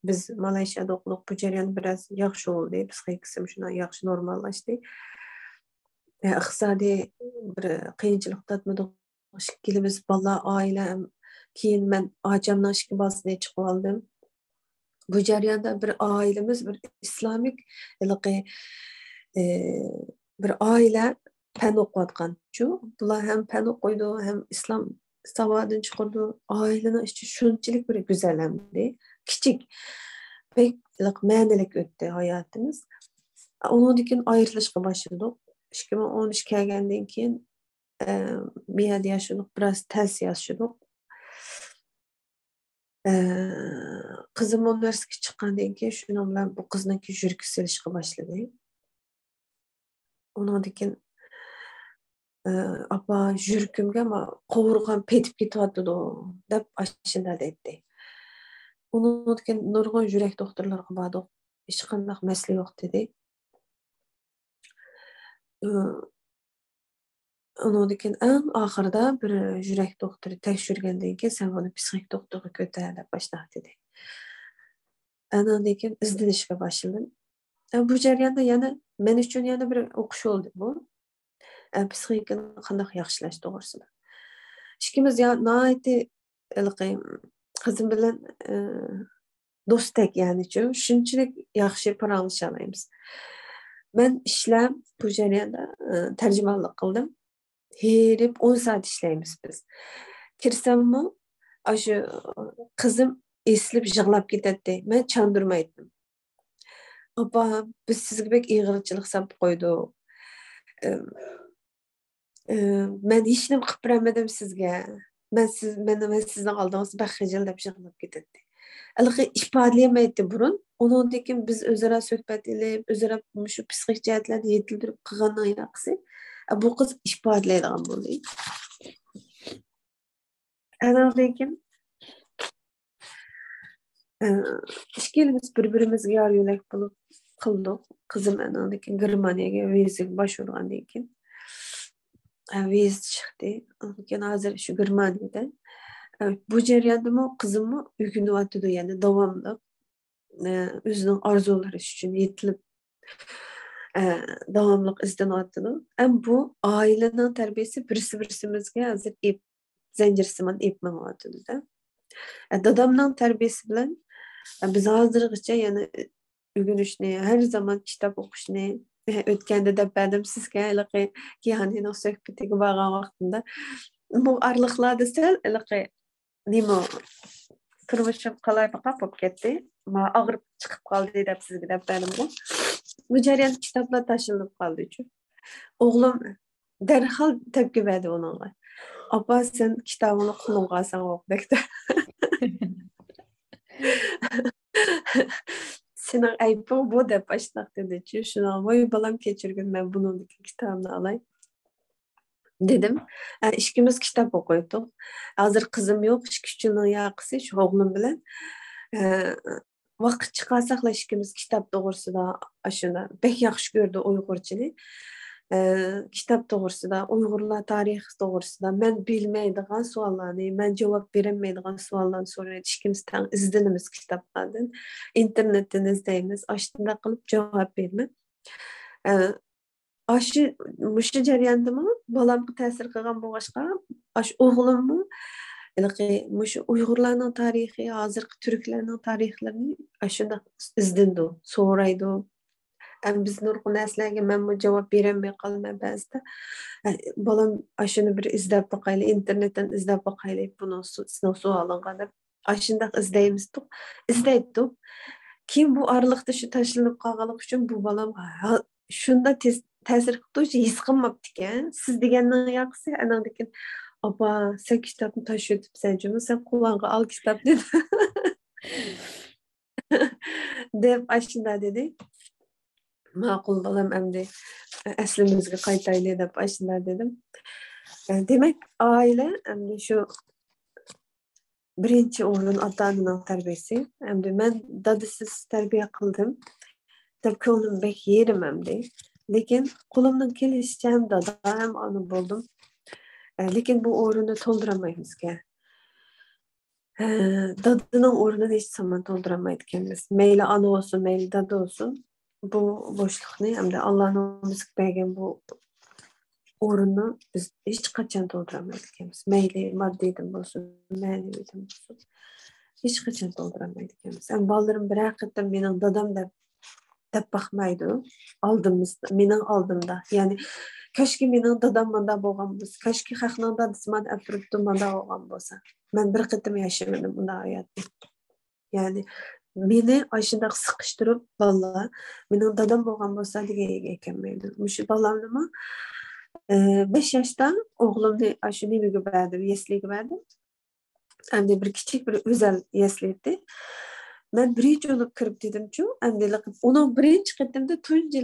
بىز مالايشىيادا ئوقۇدۇق. بۇ جەريان بىراز ياخشى بولدى. پسىخىكىسىمۇ شۇنداق ياخشى نورماللاشتى. ئىقتىسادىي بىر قىيىنچىلىق تارتمىدۇق. ئىككىلىمىز بالا، ئائىلە، كېيىن مەن ئاچامنىڭ ئىككى بالىسىنى چىقىۋالدىم. بۇ جەرياندا بىر ئائىلىمىز، بىر ئىسلامىك ھېلىقى، ئى، بىر ئائىلە پەن ئوقۇۋاتقانچۇ. بۇلار ھەم پەن ئوقۇيدۇ، ھەم ئىسلام ساۋادىنى چىقىرىدۇ. ئائىلىنىڭ ئىچى شۇنچىلىك بىر گۈزەل ئەمدى. كىچىك، بەك مەنىلىك ئۆتتى ھاياتىمىز. ئۇنىڭدىن كېيىن ئايرىلىشقا باشلىدۇق. ئىككى مىڭ ئون ئۈچ كەلگەندىن كېيىن، ئە، بۇ يەردە ياشىدۇق، بىراز تەس ياشىدۇق. ئە، قىزىم ئۇنىۋېرسىتېتكە چىققاندىن كېيىن شۇنىڭ بىلەن بۇ قىزنىڭكى يۈرىكى سېلىشقا باشلىدى. ئۇنىڭدىن كېيىن، ئە، «ئاپا، يۈرىكىمگە ما-، قوۋۇرغان پېتىپ كېتىۋاتىدۇ» دەپ ئاشۇنداق دەيتتى. ئۇنىڭدىن كېيىن نۇرغۇن يۈرەك دوختۇرلىرىغا باردۇق. ھېچقانداق مەسىلە يوق دېدى. ئۇ، ئۇنىڭدىن كېيىن ئەڭ ئاخىرىدا بىر يۈرەك دوختۇرى تەكشۈرگەندىن كېيىن، «سەن بۇنى پسىخىك دوختۇرغا كۆتەر» دەپ ئاشۇنداق دېدى. ئانىڭدىن كېيىن ئىزدىنىشكە باشلىدىم. ئە، بۇ جەرياندا يەنە مەن ئۈچۈن يەنە بىر ئوقۇش بولدى بۇ. ئە، پسىخىكىنى قانداق ياخشىلاش توغرىسىدا. ئىككىمىز يا-، ناھايىتى ھېلىقى قىزىم بىلەن، ئە، دوستتەك يەنىچۇ، شۇنچىلىك ياخشى پاراڭلىشالايمىز. مەن ئىشلەپ، بۇ جەرياندا، ئە، تەرجىمانلىق قىلدىم. ھېرىپ ئون سائەت ئىشلەيمىز بىز. كىرسەممۇ، ئاشۇ قىزىم ئېسىلىپ يىغلاپ كېتەتتى. مەن چاندۇرمايتتىم. «ئاپا، بىز سىزگە بەك ئېغىرچىلىق سېلىپ قويدۇق. ئىم، ئىم، مەن ھېچنېمە قىلىپ بېرەلمىدىم سىزگە. مەن سىز، مەن، مەن سىزنىڭ ئالدىڭىزدا بەك خىجىل» دەپ يىغلاپ كېتەتتى. ھېلىقى ئىپادىلىيەلمەيتتى بۇرۇن. ئۇنىڭدىن كېيىن بىز ئۆزئارا سۆھبەت ئېلىپ، ئۆزئارا مۇشۇ پسىخىك جەھەتلەرنى يېتىلدۈرۈپ قىلغاننىڭ ياقىسى، بۇ قىز ئىپادىلەيدىغان بولدى. ئاناندىن كېيىن، ئىككىلىمىز بىر-بىرىمىزگە يار يۆلەك بولۇپ قىلدۇق. قىزىم ئاناندىن كېيىن گېرمانىيەگە ۋىزىگە باشۋۇرغاندىن كېيىن، ۋىزا چىقتى. ئاندىن كېيىن ھازىر شۇ گېرمانىيەدە. بۇ جەرياندىمۇ قىزىممۇ ئۆگىنىۋاتىدۇ، يەنى داۋاملىق، ئە، ئۆزىنىڭ ئارزۇلىرى ئۈچۈن يېتىلىپ، ئە، داۋاملىق ئىزدىنىۋاتىدۇ. ھەم بۇ ئائىلىنىڭ تەربىيەسى بىرسى-بىرسىمىزگە ھازىر ئېپ-، زەنجىرسىمان ئېپ مېڭىۋاتىدۇ-دە. ئە، دادامنىڭ تەربىيەسى بىلەن، ئە، بىز ھازىرغىچە يەنە ئۆگىنىشنى، ھەر زامان كىتاب ئوقۇشنى، ئۆتكەندە دەپ بەردىم سىزگە، ھېلىقى كىيانىنىڭ سۆھبىتىگە بارغان ۋاقتىمدا. بۇ ئارىلىقلاردا سەل ھېلىقى نېمە، تۇرمۇشۇم قالايمىقان بولۇپ كەتتى. ما ئاغرىپ چىقىپ قالدى دەپ سىزگە دەپ بەردىمغۇ. بۇ جەريان كىتابلار تاشلىنىپ قالدىچۇ. ئوغلۇم دەرھال تەپكە بەردى ئۇنىڭغا. «ئاپا، سەن كىتابىڭنى قولۇڭغا ئالساڭ بوپتۇ» دەپتۇ. «سېنىڭ ئەيىبىڭ بۇ» دەپ ئاشۇنداق دېدىچۇ. شۇنىڭغا، «ۋاي بالام، كەچۈرگىن، مەن بۇنىڭدىكى كىتابنى ئالاي» دېدىم. ئە، ئىككىمىز كىتاب ئوقۇيتتۇق. ھازىر قىزىم يوق، ئىككى، ئۈچ يىلنىڭ ياقىسى شۇ ئوغلۇم بىلەن، ئە، ۋاقىت چىقارساقلا ئىككىمىز كىتاب توغرىسىدا، ئاشۇنى بەك ياخشى كۆرىدۇ ئۇيغۇرچىنى. ئە، كىتاب توغرىسىدا، ئۇيغۇرلار تارىخى توغرىسىدا مەن بىلمەيدىغان سوئاللارنى، مەن جاۋاب بېرەلمەيدىغان سوئاللارنى سورايدۇ. ئىككىمىز تەڭ ئىزدىنىمىز كىتابلاردىن. ئىنتېرنېتتىن ئىزدەيمىز. ئاشۇنداق قىلىپ جاۋاب بېرىمەن. ئە، ئاشۇ، مۇشۇ جەرياندىمۇ بالامغا تەسىر قىلغان بولغاچقا، ئاشۇ ئوغلۇممۇ ھېلىقى مۇشۇ ئۇيغۇرلارنىڭ تارىخى، ھازىرقى تۈركلەرنىڭ تارىخلىرىنى ئاشۇنداق ئىزدىنىدۇ، سورايدۇ. ئەمما بىز نۇرغۇن نەرسىلەرگە مەنمۇ جاۋاب بېرەلمەي قالىمەن بەزىدە. ئە، بالام، ئاشۇنى بىر ئىزدەپ باقايلى، ئىنتېرنېتتىن ئىزدەپ باقايلى، بۇنىڭ سو-، سېنىڭ سوئالىڭغا دەپ. ئاشۇنداق ئىزدەيمىزدۇق، ئىزدەيتتۇق. كېيىن بۇ ئارىلىقتا شۇ تاشلىنىپ قالغانلىقى ئۈچۈن بۇ بالام ھا-، شۇنداق تېز تەسىر قىپتۇ، ھېس قىلماپتىكەن. سىز دېگەننىڭ ياقىسى، ئاناڭدىن كېيىن، «ئاپا، سەن كىتابنى تاشلىۋېتىپسەن جۇمۇ، سەن قولۇڭغا ئال كىتابنى» دەپ ئاشۇنداق دېدى. «ماقۇل بالام، ئەمدى ئەسلىمىزگە قايتايلى» دەپ ئاشۇنداق دېدىم. دېمەك، ئائىلە ئەمدى شۇ بىرىنچى ئورۇن ئاتا-ئانىنىڭ تەربىيەسى. ئەمدى مەن دادىسىز تەربىيە قىلدىم دەپ كۆڭلۈم بەك يېرىم ئەمدى. لېكىن قولۇمدىن كېلىشىچە ھەم دادا ھەم ئانا بولدۇم. ئە، لېكىن بۇ ئورۇننى تولدۇرالمايمىزكەن. ئە، دادىنىڭ ئورنىنى ھېچ زامان تولدۇرالمايدىكەنمىز. مەيلى ئانا بولسۇن، مەيلى دادا بولسۇن. بۇ بوشلۇقنى ھەمدە ئاللانىڭ بىزگە بەرگەن بۇ ئورۇننى بىز ھېچقاچان تولدۇرالمايدىكەنمىز. مەيلى ماددىيدىن بولسۇن، مەنىۋىدىن بولسۇن، ھېچقاچان تولدۇرالمايدىكەنمىز. ھەم بالىلىرىم بىرەر قېتىم مېنىڭ دادام دەپ، دەپ باقمايدۇ. ئالدىمىزدا، مېنىڭ ئالدىمدا. يەنى، كاشكى مېنىڭ دادام مانداق بولغان بولسا، كاشكى خەقنىڭ دادىسى مانا ئەپ تۇرۇپتۇ، مانداق بولغان بولسا. مەن بىر قېتىم ياشىمىدىم ئۇنداق ھاياتنى. يەنى مېنى ئاشۇنداق سىقىشتۇرۇپ بالىلار، مېنىڭ دادام بولغان بولسا دېگەن يەرگە كەلمەيدۇ. مۇشۇ بالامنىمۇ، ئى، بەش ياشتا ئوغلۇمنى ئاشۇ نېمىگە بەردىم، يەسلىگە بەردىم. ئەمدى بىر كىچىك بىر ئۆزەل يەسلى ئىدى. مەن بىرىنچى بولۇپ كىرىپ دېدىمچۇ، ئەمدى ئۇنىڭ بىرىنچى قېتىمدا تۇنجى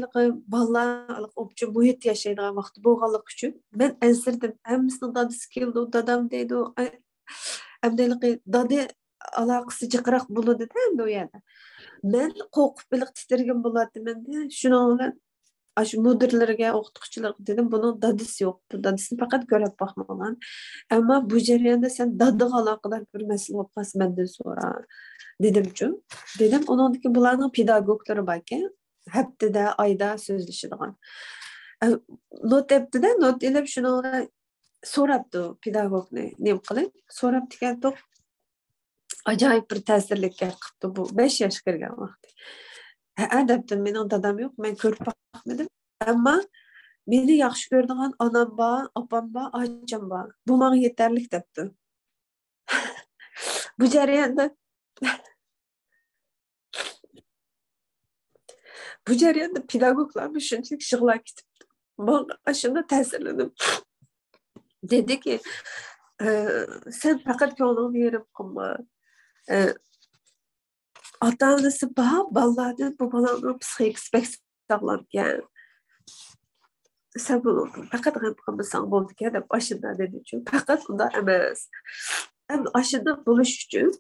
بالىلار ئوپچە مۇھىت ياشايدىغان ۋاقتى بولغانلىقى ئۈچۈن مەن ئەنسىرىدىم. ھەممىسىنىڭ دادىسى كېلىدۇ، دادام دەيدۇ. ئاي، ئەمدى ھېلىقى دادى ئالاقىسى جىقراق بولىدۇ-دە ئەمدى ئۇ يەردە. مەن قورقۇپ ھېلىقى تىترىگەن بولاتتىمەن-دە، شۇنىڭ بىلەن ئاشۇ مۇدىرلىرىگە، ئوقۇتقۇچىلارغا دېدىم، بۇنىڭ دادىسى يوق، بۇ دادىسىنى پەقەت كۆرۈپ باقمىغان. ئەمما بۇ جەرياندا سەن دادىغا ئالاقىدار بىر مەسىلە بولۇپ قالسا مەندىن سورا، دېدىمچۇ. دېدىم، ئۇنىڭدىن كېيىن بۇلارنىڭ پېداگوگلىرى باركەن، ھەپتىدە، ئايدا سۆزلىشىدىغان. ئە، نوت ئېلىپتۇ-دە، نوت ئېلىپ شۇنىڭغا سوراپتۇ پېداگوگنى، نېمە قىلىپ؟ سوراپتىكەنتۇق. ئاجايىپ بىر تەسىرلىك گەپ قىپتۇ بۇ، بەش ياشقا كىرگەن ۋاقتى. ھەئە، دەپتىم، مېنىڭ دادام يوق، مەن كۆرۈپ باقمىدىم. ئەمما مېنى ياخشى كۆرىدىغان ئانام بار، ئاپام بار، ئاچام بار. بۇ ماڭا يېتەرلىك، دەپتۇ. بۇ جەرياندا بۇ جەرياندا پېداگوگلارمۇ شۇنچىلىك يىغلاپ كېتىپتۇ. ماڭا ئاشۇنداق تەسىرلىنىپ دېدىكى، ئە، سەن پەقەت كۆڭلۈڭنى يېرىم قىلما. ئە، ئاتا-ئانىسى بار بالىلاردىن بۇ بالامنىڭ پسىخىكىسى بەك ساغلامكەن. سەن بۇنىڭدىن پەقەت غەم قىلمىساڭ بولىدىكەن دەپ ئاشۇنداق دېدىچۇ. پەقەت ئۇنداق ئەمەس. ئەمدى ئاشۇنداق بولۇش ئۈچۈن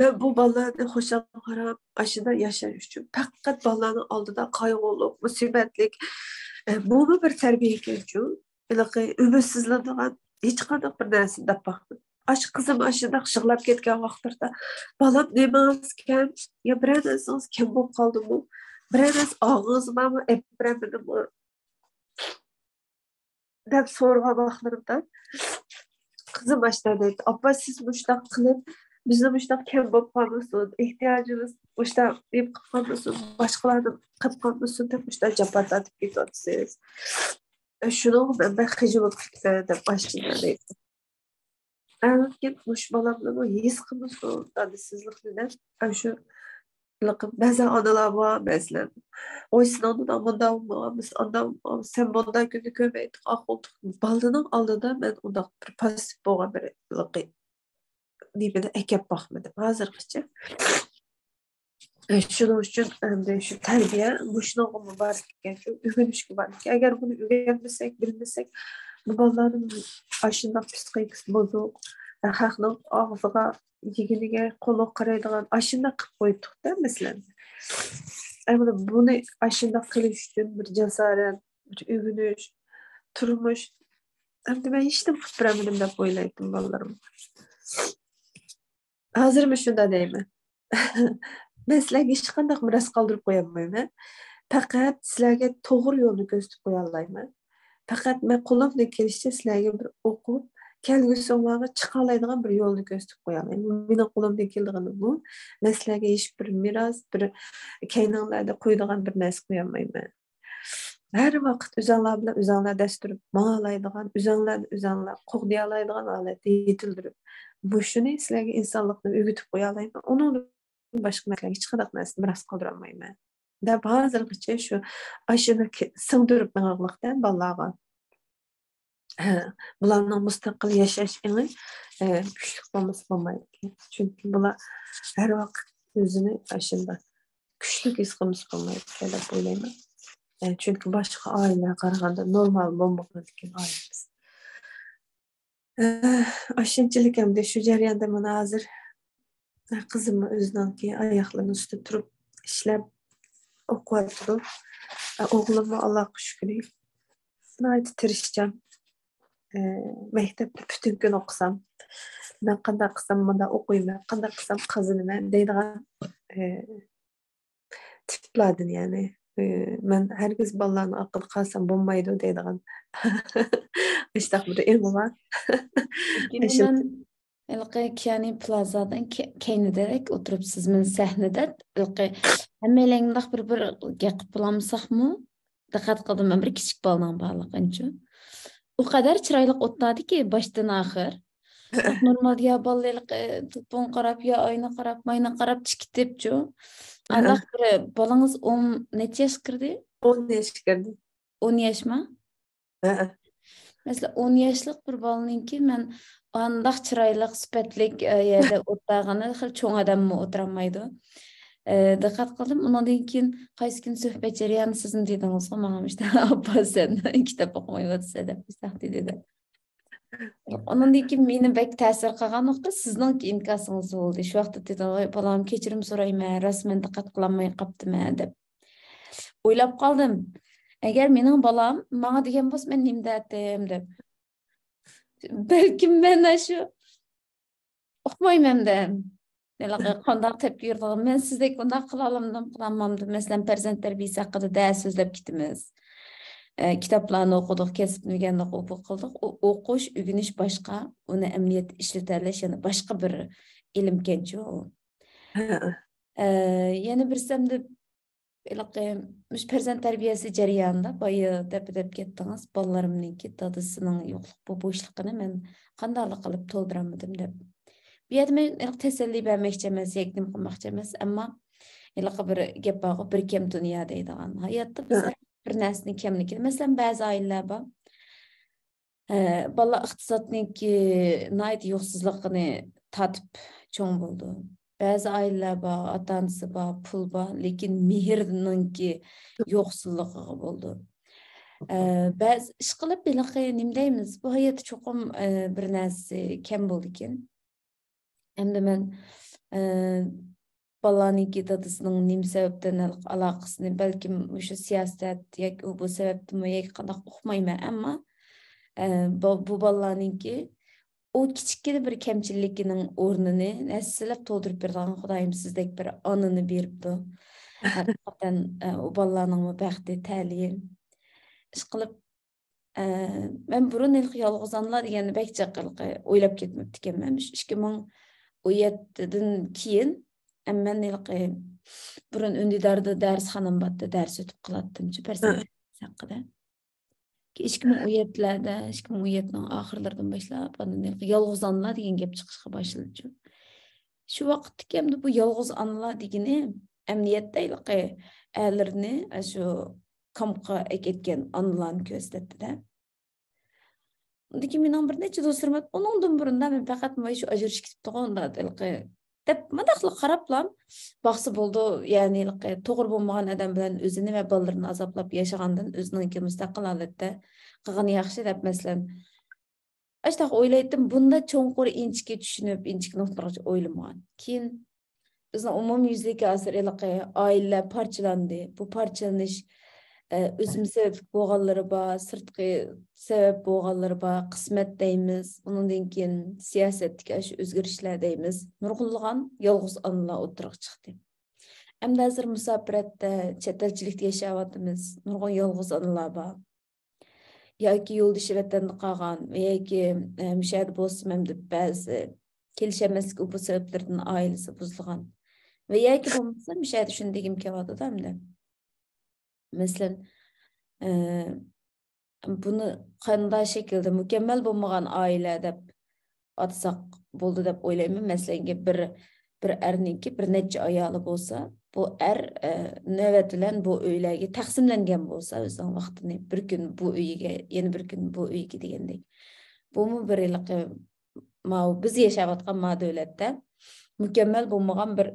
مەن بۇ بالىلارنى خۇشال قاراپ، ئاشۇنداق ياشاش ئۈچۈن پەقەت بالىلارنىڭ ئالدىدا قايغۇلۇق، مۇسىبەتلىك، ئە، بۇمۇ بىر تەربىيە ئىكەنچۇ. ھېلىقى ئۈمىدسىزلىنىدىغان ھېچقانداق بىر نەرسىنى دەپ باقمىدىم. ئاشۇ قىزىم ئاشۇنداق يىغلاپ كەتكەن ۋاقىتلىرىدا، بالام، نېمىڭىز كەم؟ يا بىرەر نەرسىڭىز كەم بولۇپ قالدىمۇ؟ بىرەر نەرسە ئاغرىقىڭىز بارمۇ؟ ئېپىرەمدىمۇ؟ دەپ سورىغان ۋاقىتلىرىمدا قىزىم ئاشۇنداق دەيتتى، ئاپا، سىز مۇشۇنداق قىلىپ، بىزنى مۇشۇنداق كەم بولۇپ قالمىسۇن، ئېھتىياجىمىز مۇشۇنداق نېمە قىلىپ قالمىسۇن، باشقىلاردىن قىلىپ قالمىسۇن دەپ مۇشۇنداق جاپا تارتىپ كېتىۋاتىسىز. شۇنىڭغا مەن، مەن خىجىل بولۇپ كېتىمەن دەپ ئاشۇنداق دەيتتى. ئەمما مۇشۇ بالامنىمۇ ھېس قىلمىسۇن دادىسىزلىقنى دەپ، ئاشۇ بەزى ئانىلار بار، مەسىلەن، ۋاي، سېنىڭ داداڭ مۇنداق بولمىغان، بىز ئانداق بولمىغان، سەن بۇنداق كۈننى كۆرمەيتتىڭ، ئاق قولتۇق. بالىنىڭ ئالدىدا مەن ئۇنداق بىر پاسسىپ بولغان بىر ھېلىقى نېمىنى ئەكەپ باقمىدىم ھازىرغىچە. شۇنىڭ ئۈچۈن ئەمدى شۇ تەربىيە مۇشۇنىڭغىمۇ بار ئىكەن، شۇ ئۆگىنىشكە بار ئىكەن. ئەگەر بۇنى ئۆگەنمىسەك، بىلمىسەك، بۇ بالىلارنىڭ ئاشۇنداق پسىخىكىسى بۇزۇق، خەقنىڭ ئاغزىغا، يېگىنىگە قۇلىقى قارايدىغان ئاشۇنداق قىلىپ قويۇپتۇق-دە، مەسىلەن. ئەمدى بۇنى ئاشۇنداق قىلىش ئۈچۈن بىر جاسارەت، بىر ئۆگىنىش، تۇرمۇش، ئەمدى مەن ھېچنېمە قىلىپ بېرەلمىدىم دەپ ئويلايتتىم بالىلىرىمغا. ھازىرمۇ شۇنداق دەيمەن. مەن سىلەرگە ھېچقانداق مىراس قالدۇرۇپ قويالمايمەن. پەقەت سىلەرگە توغرا يولنى كۆرسىتىپ قويالايمەن. پەقەت مەن قولۇمدىن كېلىشىچە سىلەرگە بىر ئوقۇپ، كەلگۈسىڭلارغا چىقالايدىغان بىر يولنى كۆرسىتىپ قويالايمەن. مېنىڭ قولۇمدىن كېلىدىغىنى بۇ. مەن سىلەرگە ھېچ بىر مىراس، بىر كەينىڭلاردا قويىدىغان بىر نەرسە قويالمايمەن. ھەر ۋاقىت ئۆزۈڭلار بىلەن ئۆزۈڭلار دەس تۇرۇپ ماڭالايدىغان، ئۆزۈڭلارنى ئۆزۈڭلار قوغدىيالايدىغان ھالەتتە يېتىلدۈرۈپ، مۇشۇنى سىلەرگە ئىنسانلىقنى ئۆگىتىپ قويالايمەن. ئۇنىڭدىن باشقا مەن سىلەرگە ھېچقانداق نەرسىنى مىراس قالدۇرالمايمەن دەپ، ھازىرغىچە شۇ ئاشۇنى سىڭدۈرۈپ مېڭىڭلىق-دە بالىلارغا. ھە، بۇلارنىڭ مۇستەقىل ياشاش ئېڭى، ئە، كۈچلۈك بولمىسا بولمايدىكەن. چۈنكى بۇلار ھەر ۋاقىت ئۆزىنى ئاشۇنداق كۈچلۈك ھېس قىلمىسا بولمايدىكەن دەپ ئويلايمەن. ئە، چۈنكى باشقا ئائىلىلەرگە قارىغاندا نورمال بولمىغانىكەن ئائىلىمىز. ئە، ئاشۇنچىلىك ئەمدى شۇ جەرياندا مانا ھازىر قىزىممۇ ئۆزىنىڭكى ئاياقلىرىنىڭ ئۈستىدە تۇرۇپ ئىشلەپ ئوقۇۋاتىدۇ. ئوغلۇممۇ ئاللاغا شۈكرى، ناھايىتى تىرىشچان. مەكتەپتە پۈتۈن كۈن ئوقۇسام، مەن قانداق قىلسام مۇنداق ئوقۇيمەن، قانداق قىلسام قازىنىمەن دەيدىغان تىپلاردىن، يەنى، مەن ھەرگىز بالىلارنىڭ ئارقىدا قالسام بولمايدۇ دەيدىغان ئاشۇنداق بىر ئېڭى بار. لېكىن مەن ھېلىقى كىيانى پلازادىن كە-، كەينىدىدەك ئولتۇرۇپسىز، مەن سەھنىدە ھېلىقى ھەممەيلەن مۇنداق بىر، بىر گەپ قىلىپ بولالمىساقمۇ، دىققەت قىلدىم، مەن بىر كىچىك بالىنىڭ بارلىقىنىچۇ. ئۇ قەدەر چىرايلىق ئولتۇراتتىكى، باشتىن ئاخىر. نورمال يا بالىلىق، ئى، توپۇنغا قاراپ، يا ئاينىغا قاراپ، ماينىغا قاراپ چىقىپ كېتىپچۇ. ئانداق بىر بالىڭىز ئون نەچچە ياشقا كىردى؟ ئون ياشقا كىردى. ئون ياشما؟ ھەئە. مەسىلەن، ئون ياشلىق بىر بالىنىڭكى مەن ئانداق چىرايلىق، سۈپەتلىك، ئە، يەردە ئولتۇرغىنى خېلى چوڭ ئادەممۇ ئولتۇرالمايدۇ. ئە، دىققەت قىلدىم. ئۇنىڭدىن كېيىن قايسى كۈنى سۆھبەت جەريانىدا سىزمۇ دېدىڭىزغۇ ماڭا، مۇشۇنداق، «ئاپا، سەن كىتاب ئوقۇمايۋاتىسەن» دەپ، مۇشۇنداق دېدى دەپ. ئۇنىڭدىن كېيىن مېنى بەك تەسىر قىلغان نۇقتا سىزنىڭكى ئىنكاسىڭىز بولدى. شۇ ۋاقىتتا دېدىڭىز، «ۋاي بالام، كېچىرىم سورايمەن، راست مەن دىققەت قىلالماي قاپتىمەن» دەپ. ئويلاپ قالدىم، ئەگەر مېنىڭ بالام ماڭا دېگەن بولسا، مەن نېمە دەتتىم دەپ. بەلكىم مەن ئاشۇ ئۇقمايمەن ئەمدى. ھېلىقى قانداق تەپكە يۈرىدىغان، مەن سىزدەك ئۇنداق قىلالامدىم، قىلالمامدىم. مەسىلەن، پەرزەنت تەربىيەسى ھەققىدە دە سۆزلەپ كېتىمىز. ئە، كىتابلارنى ئوقۇدۇق، كەسىپنى ئۆگەندۇق، ئۇ بۇ قىلدۇق. ئۇ ئوقۇش، ئۆگىنىش باشقا، ئۇنى ئەمەلىيەتتە ئىشلىتەلەش يەنە باشقا بىر ئىلىمكەنچۇ. ھە. ئە، يەنە بىرسى ئەمدى ھېلىقى مۇشۇ پەرزەنت تەربىيەسى جەريانىدا بايا دەپ، دەپ كەتتىڭىز، بالىلىرىمنىڭكى دادىسىنىڭ يوقلۇق بۇ بوشلۇقىنى مەن قانداقلا قىلىپ تولدۇرالمىدىم دەپ. بۇ يەردە مەن ھېلىقى تەسەللى بەرمەكچى ئەمەس، يەكۈن قىلماقچى ئەمەس، ئەمما ھېلىقى بىر گەپ بارغۇ، «بىر كەم دۇنيا» دەيدىغان. ھاياتتا بىز ھە. بىر نەرسىنىڭ كەملىكىدە، مەسىلەن، بەزى ئائىلىلەر بار، ئە، بالىلار ئىقتىسادنىڭكى ناھايىتى يوقسۇزلۇقىنى تارتىپ چوڭ بولىدۇ. بەزى ئائىلىلەر بار، ئاتا-ئانىسى بار، پۇل بار، لېكىن مېھىرنىڭكى يوقسۇزلۇقىغا بولىدۇ. ئە، بەزى ئىشقىلىپ ھېلىقى نېمە دەيمىز، بۇ ھاياتتا چوقۇم، ئە، بىر نەرسە كەم بولىدىكەن. ئەمدى مەن، ئە، بالىلارنىڭكى دادىسىنىڭ نېمە سەۋەبتىن ھېلىقى ئالاقىسىنى، بەلكىم مۇشۇ سىياسەت ياكى ئۇ بۇ سەۋەبتىنمۇ ياكى قانداق ئۇقمايمەن، ئەمما ئە، بۇ، بۇ بالىلارنىڭكى ئۇ كىچىككىنە بىر كەمچىلىكىنىڭ ئورنىنى ھەسسىلەپ تولدۇرۇپ بېرىدىغان خۇدايىم سىزدەك بىر ئانىنى بېرىپتۇ. ھەقىقەتەن، ئە، ئۇ بالىلارنىڭمۇ بەختى، تەلىيى. ئىشقىلىپ، ئە، مەن بۇرۇن ھېلىقى يالغۇز ئانىلار دېگەننى بەك جىق ھېلىقى ئويلاپ كەتمەپتىكەنمەن. مۇشۇ ئىككى مىڭ ئون يەتتىدىن كېيىن، ئەمما مەن ھېلىقى بۇرۇن ئۈندىداردا دەرسخانام بارتتى، دەرس ئۆتۈپ قالاتتىم، شۇ پەرسەنت ھەققىدە. ئىككى مىڭ ئون يەتتىلەردە، ئىككى مىڭ ئون يەتتىنىڭ ئاخىرلىرىدىن باشلاپ، ئاندىن ھېلىقى يالغۇز ئانىلار دېگەن گەپ چىقىشقا باشلىدىچۇ. شۇ ۋاقىتتىكى ئەمدى بۇ يالغۇز ئانىلار دېگىنى ئەمەلىيەتتە ھېلىقى ئەرلىرىنى ئاشۇ كامپقا ئەكەتكەن ئانىلارنى كۆرسىتەتتى-دە. ئاندىن كېيىن مېنىڭ بىر نەچچە دوستلىرىم بار، ئۇنىڭدىن بۇرۇندا مەن پەقەت مانا شۇ ئاجرىشىپ كېتىپتىغۇ، ئۇنداق ھېلىقى دەپ، مۇنداقلا قاراپلا باقسا بولىدۇ. يەنى ھېلىقى توغرا بولمىغان ئادەم بىلەن ئۆزىنى ۋە بالىلىرىنى ئازابلاپ ياشىغاندىن ئۆزىنىڭكى مۇستەقىل ھالەتتە قىلغىنى ياخشى دەپ، مەسىلەن، ئاشۇنداق ئويلايتتىم، بۇنداق چوڭقۇر، ئىنچىكە چۈشىنىپ، ئىنچىكە نۇقتىلارغىچە ئويلىمىغان. كېيىن بىزنىڭ ئومۇميۈزلۈكى ھازىر ھېلىقى ئائىلىلەر پارچىلاندى. بۇ پارچىلىنىش، ئە، ئۆزىمىز سەۋەبلىك بولغانلىرى بار، سىرتقى سەۋەب بولغانلىرى بار، قىسمەت دەيمىز، ئۇنىڭدىن كېيىن سىياسەتتىكى ئاشۇ ئۆزگىرىشلەر دەيمىز، نۇرغۇنلىغان يالغۇز ئانىلار ئوتتۇرىغا چىقتى. ئەمدى ھازىر مۇساپىرەتتە، چەت ئەلچىلىكتە ياشاۋاتىمىز، نۇرغۇن يالغۇز ئانىلار بار. ياكى يولدىشى ۋەتەندە قالغان ۋە ياكى، ئە، مۇشۇ يەردە بولسىمۇ ئەمدى بەزى كېلىشەلمەسلىك ئۇ بۇ سەۋەبلىرىدىن ئائىلىسى بۇزۇلغان. ۋە ياكى بولمىسا مۇشۇ يەردە شۇنى دېگۈم كېلىۋاتىدۇ ئەمدى. مەسىلەن، ئە، بۇنى قانداق شەكىلدە مۇكەممەل بولمىغان ئائىلە دەپ ئاتىساق بولىدۇ دەپ ئويلايمەن. مەسىلەنكى، بىر، بىر ئەرنىڭكى بىر نەچچە ئايالى بولسا، بۇ ئەر، ئە، نۆۋەت بىلەن بۇ ئۆيلەرگە تەقسىملەنگەن بولسا، ئۆزىنىڭ ۋاقتىنى بىر كۈن بۇ ئۆيگە، يەنە بىر كۈن بۇ ئۆيگە دېگەندەك. بۇمۇ بىر ھېلىقى ماۋۇ بىز ياشاۋاتقان ما دۆلەتتە مۇكەممەل بولمىغان بىر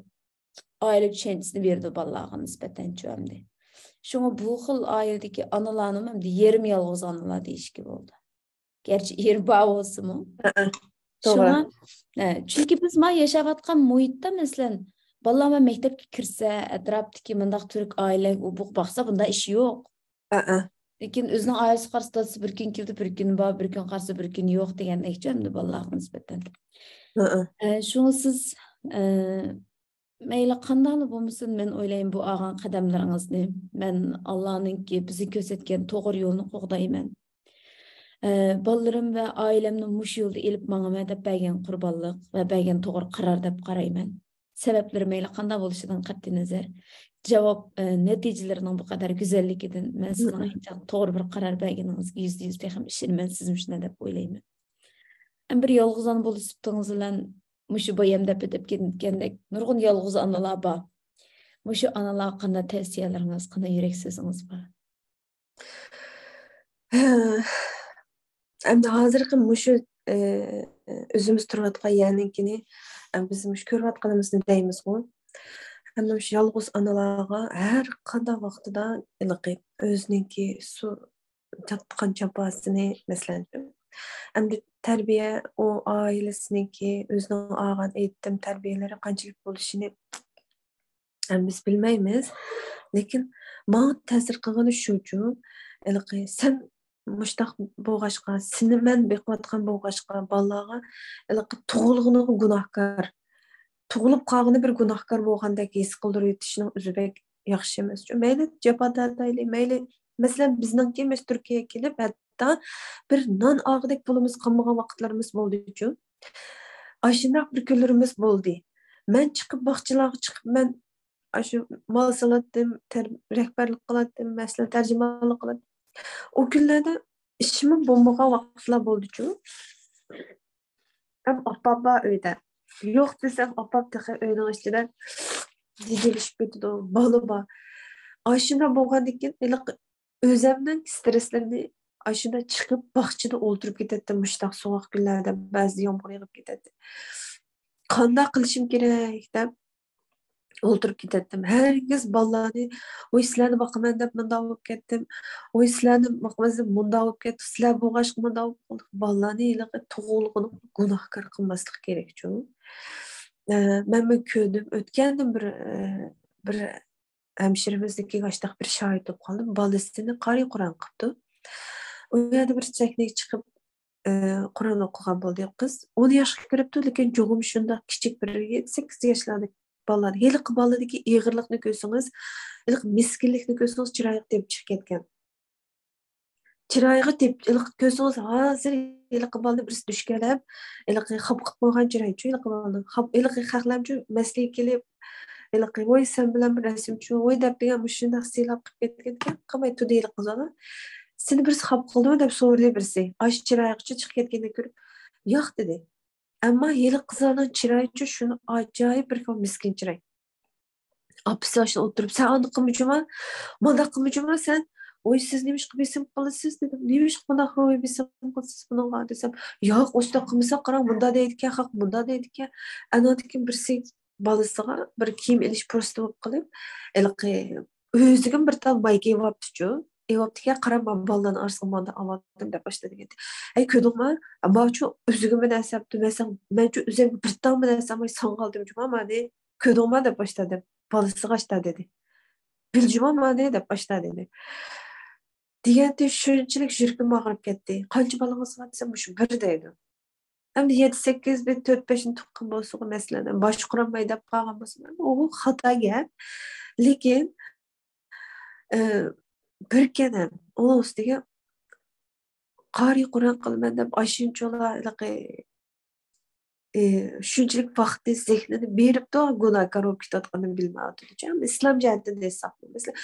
ئائىلە چۈشەنچىسىنى بېرىدۇ بالىلارغا نىسبەتەنچۇ ئەمدى. شۇڭا بۇ خىل ئائىلىدىكى ئانىلارنىمۇ ئەمدى يېرىم يالغۇز ئانىلار دېيىشكە بولىدۇ. گەرچە ئېرى بار بولسىمۇ. ھەئە، توغرا. شۇڭا، ھە، چۈنكى بىز ما ياشاۋاتقان مۇھىتتا، مەسىلەن، بالىلار ما مەكتەپكە كىرسە، ئەتراپتىكى مۇنداق تۈرك ئائىلە، ئۇ بۇ باقسا، بۇنداق ئىش يوق. ھەئە. لېكىن ئۆزىنىڭ ئائىلىسىگە قارىسا، دادىسى بىر كۈن كېلىدۇ، بىر كۈن بار، بىر كۈن قارىسا، بىر كۈن يوق دېگەندەكچۇ ئەمدى بالىلارغا نىسبەتەن. ھەئە. ئە، شۇڭا سىز، ئە، مەيلى قانداقلا بولمىسۇن، مەن ئويلايمەن، بۇ ئالغان قەدەملىرىڭىزنى مەن ئاللانىڭكى بىزگە كۆرسەتكەن توغرا يولنى قوغدايمەن. ئە، بالىلىرىم ۋە ئائىلەمنى مۇشۇ يولدا ئېلىپ ماڭىمەن دەپ بەرگەن قۇربانلىق ۋە بەرگەن توغرا قارار دەپ قارايمەن. سەۋەبلىرى مەيلى قانداق بولۇشىدىن قەتئىينەزەر، جاۋاب، ئە، نەتىجىلىرىنىڭ بۇ قەدەر گۈزەللىكىدىن مەن سىزنىڭ ئېنىقجان توغرا بىر قارار بەرگىنىڭىزگە يۈزدە يۈز تېخىمۇ ئىشىنىمەن، سىزمۇ شۇنداق دەپ ئويلايمەن. ھەم بىر يالغۇز ئانا بولۇش سۈپىتىڭىز بىلەن مۇشۇ بايام دەپ ئۆتۈپ كەتكەندەك نۇرغۇن يالغۇز ئانىلار بار. مۇشۇ ئانىلارغا قانداق تەۋسىيەلىرىڭىز، قانداق يۈرەك سۆزىڭىز بار؟ ئەمدى ھازىرقى مۇشۇ، ئە، ئۆزىمىز تۇرۇۋاتقان يەرنىڭكىنى، ئە، بىز مۇشۇ كۆرۈۋاتقىنىمىزنى دەيمىزغۇ. ئەمدى مۇشۇ يالغۇز ئانىلارغا ھەر قانداق ۋاقتىدا ھېلىقى ئۆزىنىڭكى سۇ تارتقان جاپاسىنى، مەسىلەن، ئەمدى تەربىيە، ئۇ ئائىلىسىنىڭكى، ئۆزىنىڭ ئالغان ئېيتىم تەربىيەلىرى قانچىلىك بولۇشىنى ھەم بىز بىلمەيمىز. لېكىن ماڭا تەسىر قىلغىنى شۇچۇ، ھېلىقى سەن مۇشتاق بولغاچقا، سېنى مەن بېقىۋاتقان بولغاچقا، بالىلارغا ھېلىقى تۇغۇلغىنىغا گۇناھكار، تۇغۇلۇپ قالغىنى بىر گۇناھكار بولغاندەك ھېس قىلدۇرۇۋېتىشنىڭ ئۆزى بەك ياخشى ئەمەسچۇ. مەيلى جاپا تارتايلى، مەيلى، مەسىلەن، بىزنىڭكى مەس تۈركىيەگە كېلىپ، ھەتتا بىر نان ئالغۇدەك پۇلىمىز قالمىغان ۋاقىتلىرىمىز بولدىچۇ. ئاشۇنداق بىر كۈنلىرىمىز بولدى. مەن چىقىپ، باغچىلارغا چىقىپ، مەن ئاشۇ مال سالاتتىم، تەر-، رەھبەرلىك قىلاتتىم، مەسىلەن، تەرجىمانلىق قىلاتتىم. ئۇ كۈنلەردە ئىشىمۇ بولمىغان ۋاقىتلار بولدىچۇ. ھەم ئاپام بار ئۆيدە. يوق دېسەم، ئاپام تېخى ئۆينىڭ ئىچىدە جېدەللىشىپ كېتىدۇ، بالا بار. ئاشۇنداق بولغاندىن كېيىن، ھېلىقى ئۆزەمنىڭ سترېسلىرىنى ئاشۇنداق چىقىپ، باغچىدا ئولتۇرۇپ كېتەتتىم، مۇشۇنداق سوغۇق كۈنلەردە بەزىدە يامغۇر يېغىپ كېتەتتى. قانداق قىلىشىم كېرەك دەپ ئولتۇرۇپ كېتەتتىم. ھەرگىز بالىلارنى، ۋوي، سىلەرنى باقىمەن دەپ مۇنداق بولۇپ كەتتىم، ۋوي، سىلەرنى باقىمەن دەپ مۇنداق بولۇپ كەتتى، سىلەر بولغاچقا مۇنداق بولۇپ قالدى. بالىلارنى ھېلىقى تۇغۇلغىنىغا گۇناھكار قىلماسلىق كېرەكچۇ. ئە، مەنمۇ كۆردۈم، ئۆتكەندىن بىر، ئە، بىر ھەمشىرىمىزنىڭكىگە ئاشتاق بىر شاھىت بولۇپ قالدىم. بالىسىنى قارىي قۇرئان قىپتۇ. ئۇ يەردە بىر سەھنىگە چىقىپ، ئى، قۇرئان ئوقۇغان بولدى قىز. ئون ياشقا كىرىپتۇ، لېكىن جۇغۇم شۇنداق كىچىك، بىر يەتتە سەككىز ياشلاردىكى بالىلار. ھېلىقى بالىدىكى ئېغىرلىقنى كۆرسىڭىز، ھېلىقى مىسكىنلىكنى كۆرسىڭىز، چىرايىغا تېپىپ چىقىپ كەتكەن. چىرايىغا تېپىپ، ھېلىقى كۆرسىڭىز، ھازىر ھېلىقى بالىنى بىرسى دۈشكەلەپ، ھېلىقى خاپا قىلىپ قويغان چىرايچۇ، ھېلىقى بالىنى. خاپ-، ھېلىقى خەقلەرچۇ مەسلىگە كېلىپ، ھېلىقى، ۋاي، سەن بىلەن بىر رەسىمچۇ، ۋاي، دەپ دېگەن مۇشۇنداق سىيلاپ قىلىپ كەتكەنكەن، قىلماي تۇردى ھېلىقى قىز بالا. سېنى بىرسى خاپا قىلدىمۇ دەپ سورىدى بىرسى. ئاشۇ چىرايغىچە چىقىپ كەتكەننى كۆرۈپ، ياق دېدى. ئەمما ھېلىقى قىزلارنىڭ چىرايىچۇ شۇنى ئاجايىپ بىر خىل مىسكىن چىراي. ئاپىسى ئاشۇ ئولتۇرۇپ، سەن ئانداق قىلما جۇما، مانداق قىلما جۇما سەن. ۋاي، سىز نېمىشقا بېسىم قىلىسىز دېدىم. نېمىشقا بۇنداق روھىي بېسىم قىلىسىز بۇنىڭغا دېسەم، ياق، ئۇنداق قىلمىسا قاراڭ، مۇندا دەيدىكەن، خەق مۇندا دەيدىكەن. ئاناندىن كېيىن بىرسى بالىسىغا بىر كىيىم ئېلىش پۇرسىتى بولۇپ قېلىپ، ھېلىقى ئۆزىگىمۇ بىر تال مايكا ئېۋاپتىچۇ. ئېۋاپتىكەن، قارا، مانا بالىلارنىڭ ئارىسىغا مانداق ئالىۋالدىم دەپ باشلىدى. ھەي، كۆردۈڭما؟ ماچۇ ئۆزىگىمۇ نەرسە ئاپتۇ، مەن ساڭا، مەنچۇ ئۆزۈمگە بىر تال نەرسە ئالماي ساڭا ئالدىم جۇما مانى. كۆردۈڭما دەپ باشلىدىم. بالىسىغا ئاشتا دېدى. بىل جۇما مانى دەپ ئاشتا دېدى. دېگەنتى شۇنچىلىك يۈرىكىم ئاغرىپ كەتتى. قانچە بالىڭىز بار دېسەم، مۇشۇ بىر دەيدۇ. ئەمدى يەتتە، سەككىز، بىر تۆت، بەشنى تۇغقان بولسىغۇ، مەسىلەن، باشقۇرالماي دەپ قالغان بولسا، ئۇ خاتا گەپ. لېكىن، ئى، بىركەن ھەم، ئۇنىڭ ئۈستىگە قارىي قۇرئان قىلىمەن دەپ، ئاشۇنچىلا ھېلىقى، ئى، شۇنچىلىك ۋاقتى، زېھنىنى بېرىپتۇ، گۇناھكار بولۇپ كېتىۋاتقىنىنى بىلمەيۋاتىدۇ. ھەم ئىسلام جەھەتتىن ئېيتساقمۇ، مەسىلەن،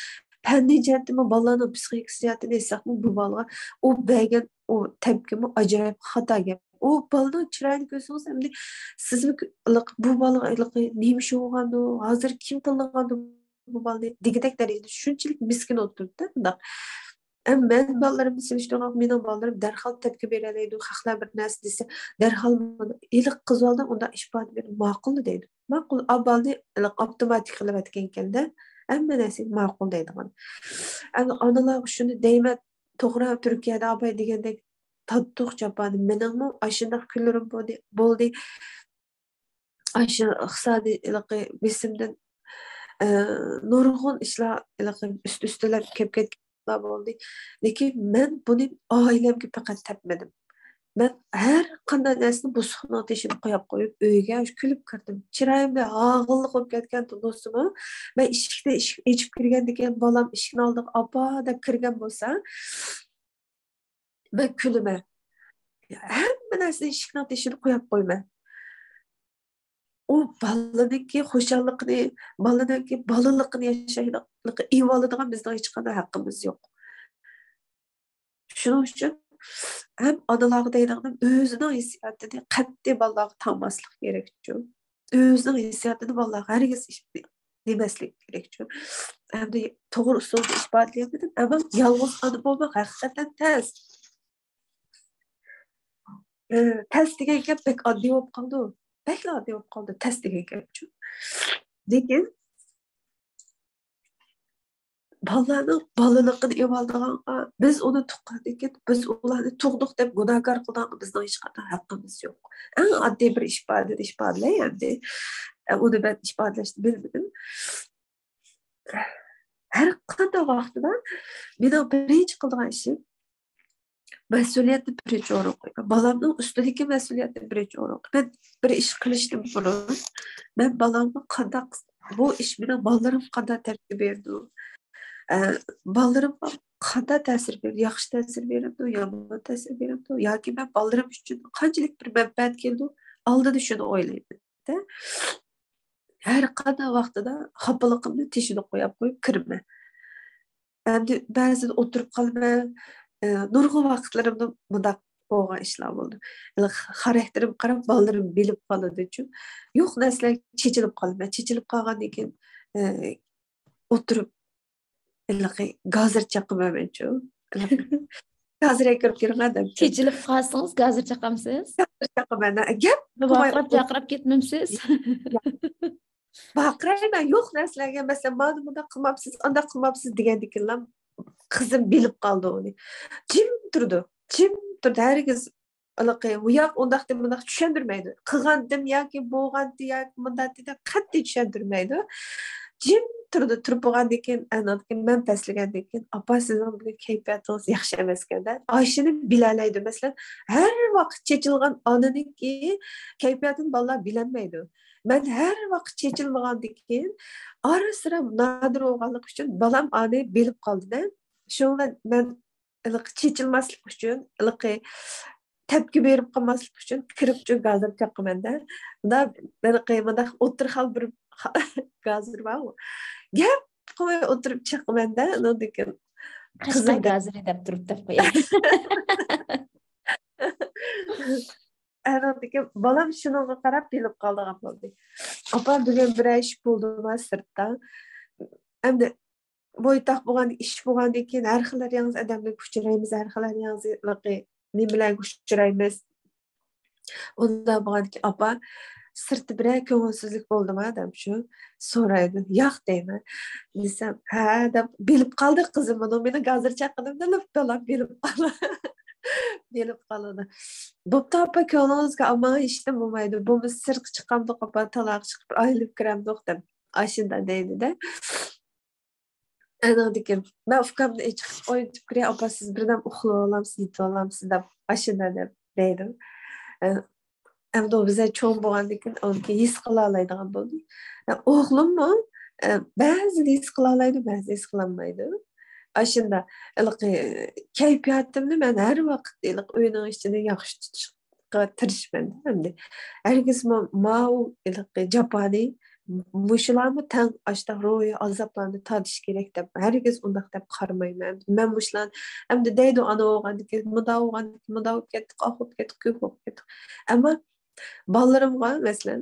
پەننىي جەھەتتىنمۇ، بالىلارنىڭ پسىخىكىسى جەھەتتىن ئېيتساقمۇ، بۇ بالىغا ئۇ بەرگەن ئۇ تەپكىمۇ ئاجايىپ خاتا گەپ. ئۇ بالىنىڭ چىرايىنى كۆرسىڭىز، ئەمدى سىزمۇ ھېلىقى بۇ بالىغا ھېلىقى نېمە ئىش بولغاندۇ، ھازىر كىم تىللىغاندۇ بۇ بالىنى دېگۈدەك دەرىجىدە شۇنچىلىك مىسكىن ئولتۇرىدۇ-دە، مۇنداق. ئەمما مەن بالىلىرىمنى سېلىشتۇرغاندا، مېنىڭ بالىلىرىم دەرھال تەپكە بېرەلەيدۇ، خەقلەر بىر نەرسە دېسە، دەرھال مانا ھېلىقى قىز بالىدىن ئۇنداق ئىپادە بېرىپ، ماقۇل دەيدۇ. ماقۇل، ئا، بالىنى ھېلىقى ئاپتوماتىك قىلىۋەتكەنكەن-دە، ھەممە نەرسىگە ماقۇل دەيدىغان. ئەمدى ئانىلارغا شۇنى دەيمەن، توغرا، تۈركىيەدە ئاباي دېگەندەك تارتتۇق جاپانى. مېنىڭمۇ ئاشۇنداق كۈنلىرىم بولدى، بولدى. ئاشۇ ئىقتىسادىي ھېلىقى بېسىمدىن، ئە، نۇرغۇن ئىشلار ھېلىقى ئۈست-ئۈستىلەپ كەپ كەتكەنلەر بولدى. لېكىن مەن بۇنى ئائىلەمگە پەقەت تەپمىدىم. مەن ھەر قانداق نەرسىنى بۇسۇقنىڭ تېشىدا قويۇپ قويۇپ، ئۆيگە كۈلۈپ كىردىم. چىرايىمدا ھاغىللىق بولۇپ كەتكەن بولسىمۇ، مەن ئىشىكتە، ئىشىك ئېچىپ كىرگەندىكىن، بالام ئىشىكنىڭ ئالدىغا ئاپا دەپ كىرگەن بولسا، مەن كۈلىمەن. ھەممە نەرسىنى ئىشىكنىڭ تېشىدا قويۇپ قويىمەن. ئۇ بالىنىڭكى خۇشاللىقىنى، بالىنىڭكى بالىلىقىنى ياشايدىغانلىقى ئېۋالىدىغان بىزنىڭ ھېچقانداق ھەققىمىز يوق. شۇنىڭ ئۈچۈن ھەم ئانىلارغا دەيدىغىنىم، ئۆزىنىڭ ھېسسىياتىنى قەتئىي بالىلارغا تاڭماسلىق كېرەكچۇ. ئۆزىنىڭ ھېسسىياتىنى بالىلارغا ھەرگىز ئىش-، دېمەسلىك كېرەكچۇ. ئەمدى توغرا ئۇسۇلدا ئىپادىلىيەلمىدىم، ئەمما يالغۇز ئانا بولماق ھەقىقەتەن تەس. ئى، تەس دېگەن گەپ بەك ئاددىي بولۇپ قالىدۇ. بەكلا ئاددىي بولۇپ قالىدۇ، تەس دېگەن گەپچۇ. لېكىن بالىلارنىڭ بالىلىقىنى ئېۋالىدىغانغا، بىز ئۇنى تۇغقاندىن كېيىن، بىز ئۇلارنى تۇغدۇق دەپ گۇناھكار قىلىدىغانغا بىزنىڭ ھېچقانداق ھەققىمىز يوق. ئەڭ ئاددىي بىر ئىپادىنى ئىپادىلەي ئەمدى. ئۇنى مەن ئىپادىلەشنى بىلمىدىم. ھەر قانداق ۋاقتىدا مېنىڭ بىرىنچى قىلىدىغان ئىشىم، مەسئۇلىيەتنى بىرىنچى ئورۇنغا قويىمەن. بالامنىڭ ئۈستىدىكى مەسئۇلىيەتنى بىرىنچى ئورۇنغا قويىمەن. مەن بىر ئىش قىلىشتىن بۇرۇن، مەن بالامغا قانداق، بۇ ئىش مېنىڭ بالىلىرىمغا قانداق تەسىر بېرىدۇ؟ ئە، بالىلىرىمغا قانداق تەسىر بېرىدۇ؟ ياخشى تەسىر بېرىدۇ، يامان تەسىر بېرىدۇ؟ ياكى مەن بالىلىرىم ئۈچۈن قانچىلىك بىر مەنپەئەت كېلىدۇ؟ ئالدىدا شۇنى ئويلايمەن. ھەر قانداق ۋاقتىدا خاپىلىقىمنى تېشىدا قويۇپ قويۇپ كىرىمەن. ئەمدى بەزىدە ئولتۇرۇپ قالىمەن. ئى، نۇرغۇن ۋاقىتلىرىمدا مۇنداق بولغان ئىشلار بولدى. خاراكتېرىمگە قاراپ بالىلىرىم بىلىپ قالىدىچۇ. يوق نەرسىلەرگە چېچىلىپ قالىمەن. چېچىلىپ قالغاندىن كېيىن، ئى، ئولتۇرۇپ ھېلىقى گازىر چاقىمەن مەنچۇ. گازىر ئەكىرىپ كىرىڭە دەپ. چېچىلىپ قالسىڭىز گازىر چاقامسىز؟ گازىر چاقىمەن. گەپ قىلماي ۋارقىراپ جاقىراپ كەتمەمسىز؟ ۋارقىرايمەن، يوق نەرسىلەرگە، مەسىلەن، مانا مۇنداق قىلماپسىز، ئانداق قىلماپسىز دېگەندىكىنلا قىزىم بىلىپ قالدى ئۇنى. جىم تۇرىدۇ، جىم تۇرىدۇ، ھەرگىز ھېلىقى، ئۇ ياق ئۇنداق دېمە، مۇنداق چۈشەندۈرمەيدۇ. قىلغانتىم ياكى بولغانتى ياكى مۇنداقتى دەپ قەتئىي چۈشەندۈرمەيدۇ. جىم تۇرىدۇ. تۇرۇپ بولغاندىن كېيىن، ئاندىن كېيىن مەن پەسلىگەندىن كېيىن، «ئاپا، سىزنىڭ بۈگۈن كەيپىياتىڭىز ياخشى ئەمەسكەن» دە. ئاشۇنى بىلەلەيدۇ. مەسىلەن، ھەر ۋاقىت چېچىلغان ئانىنىڭكى كەيپىياتىنى بالىلار بىلەلمەيدۇ. مەن ھەر ۋاقىت چېچىلمىغاندىن كېيىن، ئارا-سىرا نادىر بولغانلىقى ئۈچۈن بالام ئانى بىلىپ قالدى دە. شۇنىڭ بىلەن مەن ھېلىقى چېچىلماسلىق ئۈچۈن، ھېلىقى تەپكە بېرىپ قالماسلىق ئۈچۈن كىرىپ شۇ گازىر چاقىمەن دە. مۇنداق ھېلىقى مۇنداق ئوتتۇرا خال بىر گازىر بارغۇ. گەپ قىلماي ئولتۇرۇپ چاقىمەن دە. ئۇنىڭدىن كېيىن قەشقەر قىزىم گازىرى دەپ تۇرۇپ دەپ قوياي. ئاندىن كېيىن بالام شۇنىڭغا قاراپ بىلىپ قالىدىغان بولدى. «ئاپا، بۈگۈن بىرەر ئىش بولدىما سىرتتا؟» ئەمدى بويتاق بولغان ئىش بولغاندىن كېيىن ھەر خىل ياڭزا ئادەملەرگە ئۇچرايمىز، ھەر خىل ياڭزىلىقى نېمىلەرگە ئۇچرايمىز. ئۇنداق بولغاندىكىن، «ئاپا، سىرتتا بىرەر كۆڭۈلسىزلىك بولدىما؟» دەپ شۇ سورايدۇ. «ياق» دەيمەن. دېسەم، «ھە» دەپ بىلىپ قالدى قىزىم. بۇنىڭ مېنىڭ گازىر چاققىنىمنى لىپپىدالا بىلىپ قالدى. بىلىپ قالىدۇ. «بوپتۇ ئاپا، كۆڭلىڭىزگە ئالمىغان ھېچنېمە بولمايدۇ. بولمىسا سىرتقا چىقامدۇق ئاپا، تالاغا چىقىپ ئايلىنىپ كىرەمدۇق» دەپ ئاشۇنداق دەيدۇ-دە. ئانىڭدىن كېيىن مەن ئۇكامنى ئېچىقىپ ئوينىتىپ كىرەي، «ئاپا، سىز بىردەم ئۇخلىۋالامسىز، يېتىۋالامسىز» دەپ ئاشۇنداق دەپ دەيدۇ. ئە، ئەمدى ئۇ بىزدىن چوڭ بولغاندىن كېيىن ئۇنىڭكى ھېس قىلالايدىغان بولدى. ئە، ئوغلۇممۇ، ئە، بەزىدە ھېس قىلالايدۇ، بەزىدە ھېس قىلالمايدۇ. ئاشۇنداق ھېلىقى كەيپىياتىمنى مەن ھەر ۋاقىت ھېلىقى ئۆينىڭ ئىچىدە ياخشى تۇتۇشقا تىرىشىمەن ئەمدى. ھەرگىزمۇ ماۋۇ ھېلىقى جاپانى مۇشۇلارمۇ تەڭ ئاشتاق روھىي ئازابلارنى تارتىشى كېرەك دەپ ھەرگىز ئۇنداق دەپ قارىمايمەن. مەن مۇشۇلارنى ئەمدى دەيدۇ، ئانا بولغاندىكىن مۇنداق بولغاندىكىن مۇنداق بولۇپ كەتتۇق، ئاق بولۇپ كەتتۇق، كۆك بولۇپ كەتتۇق. ئەمما بالىلىرىمغا مەسىلەن،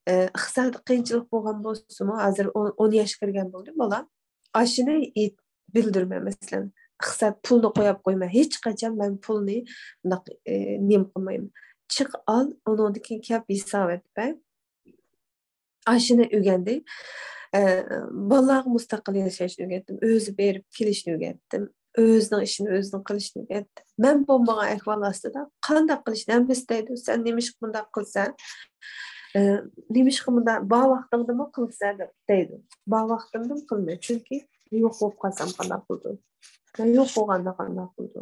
ئى، ئىقتىسادىي قىيىنچىلىق بولغان بولسىمۇ، ھازىر ئون، ئون ياشقا كىرگەن بولدى بالام. ئاشۇنى ئېيت-، بىلدۈرمەن مەسىلەن. ئىقتىساد پۇلنى قويۇپ قويماي، ھېچقاچان مەن پۇلنى بۇنداق، ئى، نېمە قىلمايمەن. چىق ئال، ئۇنىڭدىن كېيىن كەپ ھېساب ئېتىپ بەر. ئاشۇنى ئۆگەندى. ئە، بالىلارغا مۇستەقىل ياشاشنى ئۆگەتتىم. ئۆزى بېرىپ كېلىشنى ئۆگەتتىم. ئۆزىنىڭ ئىشىنى ئۆزىنىڭ قىلىشنى ئۆگەتتىم. مەن بولمىغان ئەھۋال ئاستىدا قانداق قىلىشنى ھەممىسى دەيدۇ، «سەن نېمىشقا بۇنداق قىلىسەن؟ ئە، نېمىشقا بۇنداق بار ۋاقتىڭدىمۇ قىلىسەن؟» دەپ دەيدۇ. بار ۋاقتىمدىمۇ قىلىمەن. چۈنكى يوق بولۇپ قالسام قانداق بولىدۇ؟ مەن يوق بولغاندا قانداق بولىدۇ؟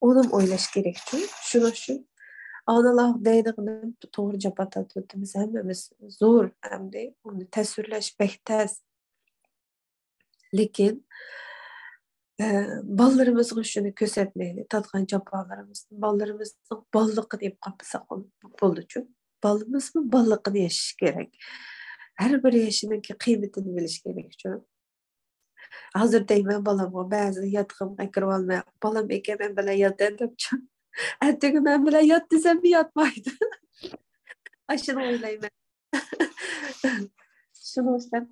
ئۇنىمۇ ئويلاش كېرەككى. شۇنىڭ ئۈچۈن ئانىلار دەيدىغىنىم توغرا جاپا تارتىۋاتىمىز ھەممىمىز. زور ئەمدى ئۇنى تەسۋىرلەش بەك تەس. لېكىن، ئە، بالىلىرىمىزغا شۇنى كۆرسەتمەيلى، تارتقان جاپالىرىمىزنى. بالىلىرىمىزنىڭ بالىلىقىنى ئېلىپ قالمىساق بولىدۇچۇ. بالىمىزمۇ بالىلىقىنى ياشىشى كېرەك. ھەر بىر ياشىنىڭكى قىممىتىنى بىلىشى كېرەكچۇ. ھازىر دەيمەن بالامغا، بەزىدە ياتىقىمغا كىرىۋالماي، «بالام ئەكە مەن بىلەن يات» دەپچۇ. ئەتىگە مەن بىلەن يات دېسەم ياتمايدۇ. ئاشۇنى ئويلايمەن. شۇنىڭ ئۈچۈن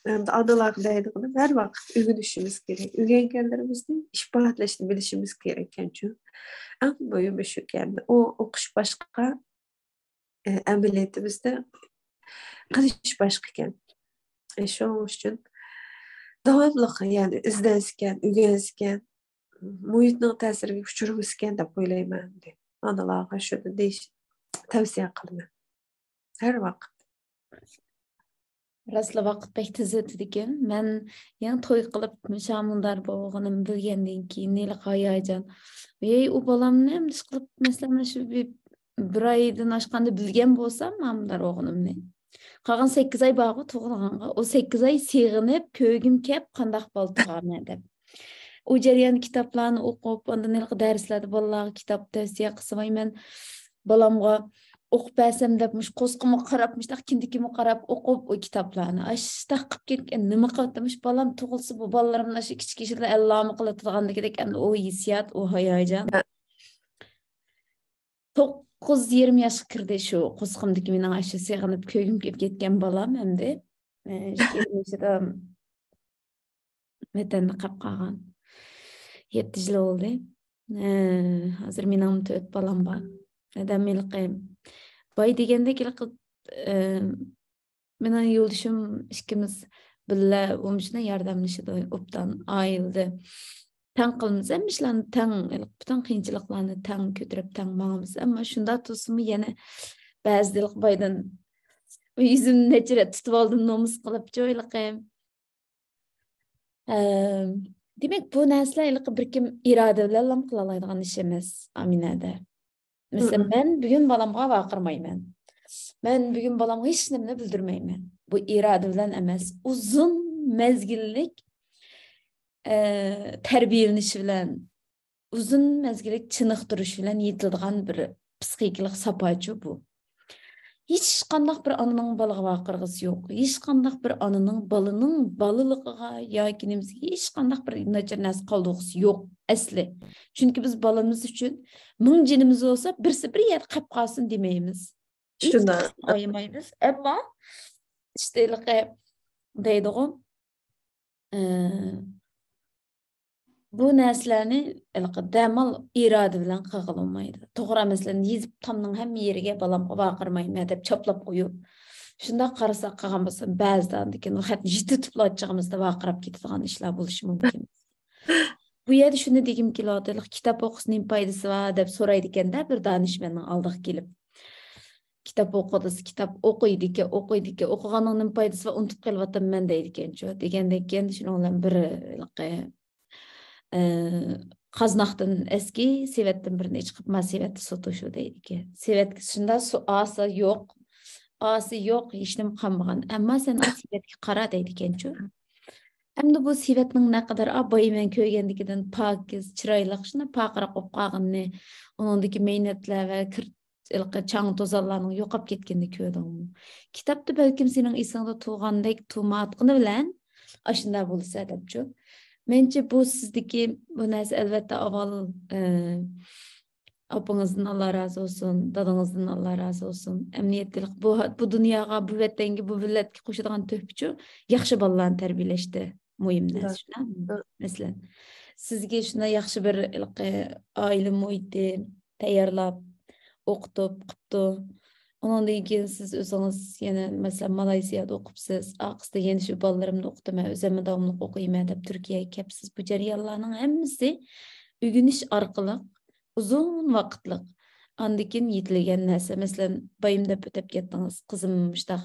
ئەمدى ئانىلارغا دەيدىغىنىم، ھەر ۋاقىت ئۆگىنىشىمىز كېرەك. ئۆگەنگەنلىرىمىزنى ئىپادىلەشنى بىلىشىمىز كېرەككەنچۇ. ئەڭ مۇھىمى شۇكەن. ئۇ ئوقۇش باشقا، ئە، ئەمەلىيىتىمىزدە قىلىش باشقىكەن. ئە، شۇنىڭ ئۈچۈن داۋاملىق، يەنى ئىزدەنسىكەن، ئۆگەنسىكەن، مۇھىتنىڭ تەسىرىگە ئۇچرىمىسىكەن دەپ ئويلايمەن ئەمدى. ئانىلارغا شۇنى دېيىش، تەۋسىيە قىلىمەن. ھەر ۋاقىت. راستلا ۋاقىت بەك تېز ئۆتىدىكەن. مەن يەنە توي قىلىپ، مۇشۇنداق بولغىنىمنى بىلگەندىن كېيىن، ھېلىقى ھاياجان. ۋەي، ئۇ بالامنى ئەمدى ئىشقىلىپ، مەسىلەن، مانا شۇ بىر، بىر ئايدىن ئاشقاندا بىلگەن بولسام، مۇنداق بولغىنىمنى. قالغان سەككىز ئاي بارغۇ تۇغۇلغانغا. ئۇ سەككىز ئاي سېغىنىپ، كۆرگۈم كەپ، قانداق بالا تۇغارمەن دەپ. ئۇ جەرياندا كىتابلارنى ئوقۇپ، ئاندىن ھېلىقى دەرسلەردە بالىلارغا كىتاب تەۋسىيە قىلسىماي، مەن بالامغا ئوقۇپ بەرسەم دەپ، مۇشۇ قورسىقىمغا قاراپ، مۇشۇنداق كىندىكىمگە قاراپ ئوقۇپ ئۇ كىتابلارنى. ئاشتاق قىلىپ كەتكەن، نېمە قىلىۋاتىمەن؟ مۇشۇ بالام تۇغۇلسا، بۇ بالىلىرىمنى ئاشۇ كىچىك يېشىدا ئەللامە قىلىۋاتىدىغاندىكىدەك، ئەمدى ئۇ ھېسسىيات، ئۇ ھاياجان. توققۇز يېرىم ياشقا كىردى شۇ قورسىقىمدىكى مېنىڭ ئاشۇ سېغىنىپ كۆرگۈم كېلىپ كەتكەن بالام ئەمدى. ئە، ئىككى يېرىم يېشىدا ۋەتەندە قاپ قالغان. يەتتە يىل بولدى. ئە، ھازىر مېنىڭمۇ تۆت بالام بار. ئادەم ھېلىقى باي دېگەندەك ھېلىقى، ئە، مېنىڭ يولدىشىم ئىككىمىز بىللە ئۇمۇشۇنى ياردەملىشىدۇ، ئوبدان ئائىلىدە تەڭ قىلىمىز. ھەممە ئىشلارنى تەڭ، پۈتۈن قىيىنچىلىقلارنى تەڭ كۆتۈرۈپ، تەڭ ماڭىمىز. ئەمما شۇنداق تۇرسىمۇ يەنە بەزىدە بايدىن يۈزۈمنى نەچچە رەت تۇتۇپ ئالدىم نومۇس قىلىپچۇ ھېلىقى. ئەم، دېمەك، بۇ نەرسىلەر ھېلىقى بىر كىم ئىرادە بىلەنلا قىلالايدىغان ئىش ئەمەس، ئامىنەدە. مەسىلەن، مەن بۈگۈن بالامغا ۋارقىرىمايمەن. مەن بۈگۈن بالامغا ھېچ نېمىنى بىلدۈرمەيمەن. بۇ ئىرادە بىلەن ئەمەس، ئۇزۇن مەزگىللىك، ئە، تەربىيەلىنىش بىلەن، ئۇزۇن مەزگىللىك چېنىقتۇرۇش بىلەن يېتىلىدىغان بىر پسىخىكىلىق ساپاچۇ بۇ. ھېچقانداق بىر ئانىنىڭ بالىغا ۋارقىرىغۇسى يوق. ھېچقانداق بىر ئانىنىڭ بالىنىڭ بالىلىقىغا ياكى نېمىسىگە ھېچقانداق بىر ناچار نەرسە قالدۇرغۇسى يوق ئەسلى. چۈنكى بىز بالىمىز ئۈچۈن مىڭ جېنىمىز بولسا، بىرسى بىر يەردە قېلىپ قالسۇن دېمەيمىز. ھېچ شۇنداق. قايسىنى ئايىمايمىز. ئەمما ئىشتىلىقى دەيدىغۇ، ئە، بۇ نەرسىلەرنى ھېلىقى دەمال ئىرادە بىلەن قىلغىلى بولمايدۇ. توغرا، مەسىلەن، يېزىپ تامنىڭ ھەممە يېرىگە بالامغا ۋارقىرىمايمەن دەپ چاپلاپ قويۇپ، شۇنداق قارىساق قىلغان بولسا، بەزىدە ئاندىن كېيىن خەتنى يىتىتىپلا ئاچچىقىمىزدا ۋارقىراپ كېتىدىغان ئىشلار بولۇشى مۇمكىن. بۇ يەردە شۇنى دېگۈم كېلىۋاتىدۇ، كىتاب ئوقۇسا نېمە پايدىسى بار دەپ سورايدىكەندە بىر دانىشمەننىڭ ئالدىغا كېلىپ. كىتاب ئوقۇدىسى، كىتاب ئوقۇيدىكەن، ئوقۇيدىكەن، ئوقۇغاننىڭ نېمە پايدىسى بار، ئۇنتۇپ قېلىۋاتىمەن دەيدىكەنچۇ. دېگەندىن كېيىن شۇنىڭ بىلەن بىر ھېلىقى، ئە، قازناقتىن ئەسكى سېۋەتتىن بىرنى ئىچىقىپ، ما سېۋەتتە سۇ توشۇ دەيدىكەن. سېۋەتكە شۇنداق سۇ ئاسا يوق، ئاسا يوق، ھېچنېمە قالمىغان. ئەمما سەن ئا سېۋەتكە قارا دەيدىكەنچۇ. ئەمدى بۇ سېۋەتنىڭ نەقەدەر ئا باي مەن كۆرگەندىكىدىن پاكىز، چىرايلىق، شۇنداق پارقىراق بولۇپ قالغىنىنى، ئۇنىڭدىكى مەينەتلەر ۋە كىر-، ھېلىقى چاڭ توزانلارنىڭ يوقاپ كەتكىنىنى كۆردۈڭمۇ؟ كىتابتا بەلكىم سېنىڭ ئېسىڭدە تۇغاندەك تۇماتقىنى بىلەن ئاشۇنداق بولىسەن دەپچۇ. مەنچە بۇ سىزدىكى بۇ نەرسە ئەلۋەتتە ئاۋۋال، ئە، ئاپىڭىزدىن ئاللا رازى بولسۇن، دادىڭىزدىن ئاللا رازى بولسۇن. ئەمەلىيەتتە بۇ، بۇ دۇنياغا، بۇ ۋەتەنگە، بۇ مىللەتكە قوشىدىغان تۆھپىچۇ ياخشى بالىلارنى تەربىيەلەشتە مۇھىم نەرسە، شۇنداقمۇ؟ مەسىلەن، سىزگە شۇنداق ياخشى بىر ھېلىقى ئائىلە مۇھىتى تەييارلاپ، ئوقۇتۇپ قىپتۇ. ئۇنىڭدىن كېيىن سىز ئۆزىڭىز يەنە، مەسىلەن، مالايسىيادا ئوقۇپسىز، ئارقىسىدا يەنە شۇ بالىلىرىمنى ئوقۇتىمەن، ئۆزۈممۇ داۋاملىق ئوقۇيمەن دەپ تۈركىيەگە كەپسىز. بۇ جەريانلارنىڭ ھەممىسى ئۆگىنىش ئارقىلىق ئۇزۇن ۋاقىتلىق، ئاندىن كېيىن يېتىلگەن نەرسە. مەسىلەن، بايام دەپ ئۆتۈپ كەتتىڭىز، قىزىم مۇشتاق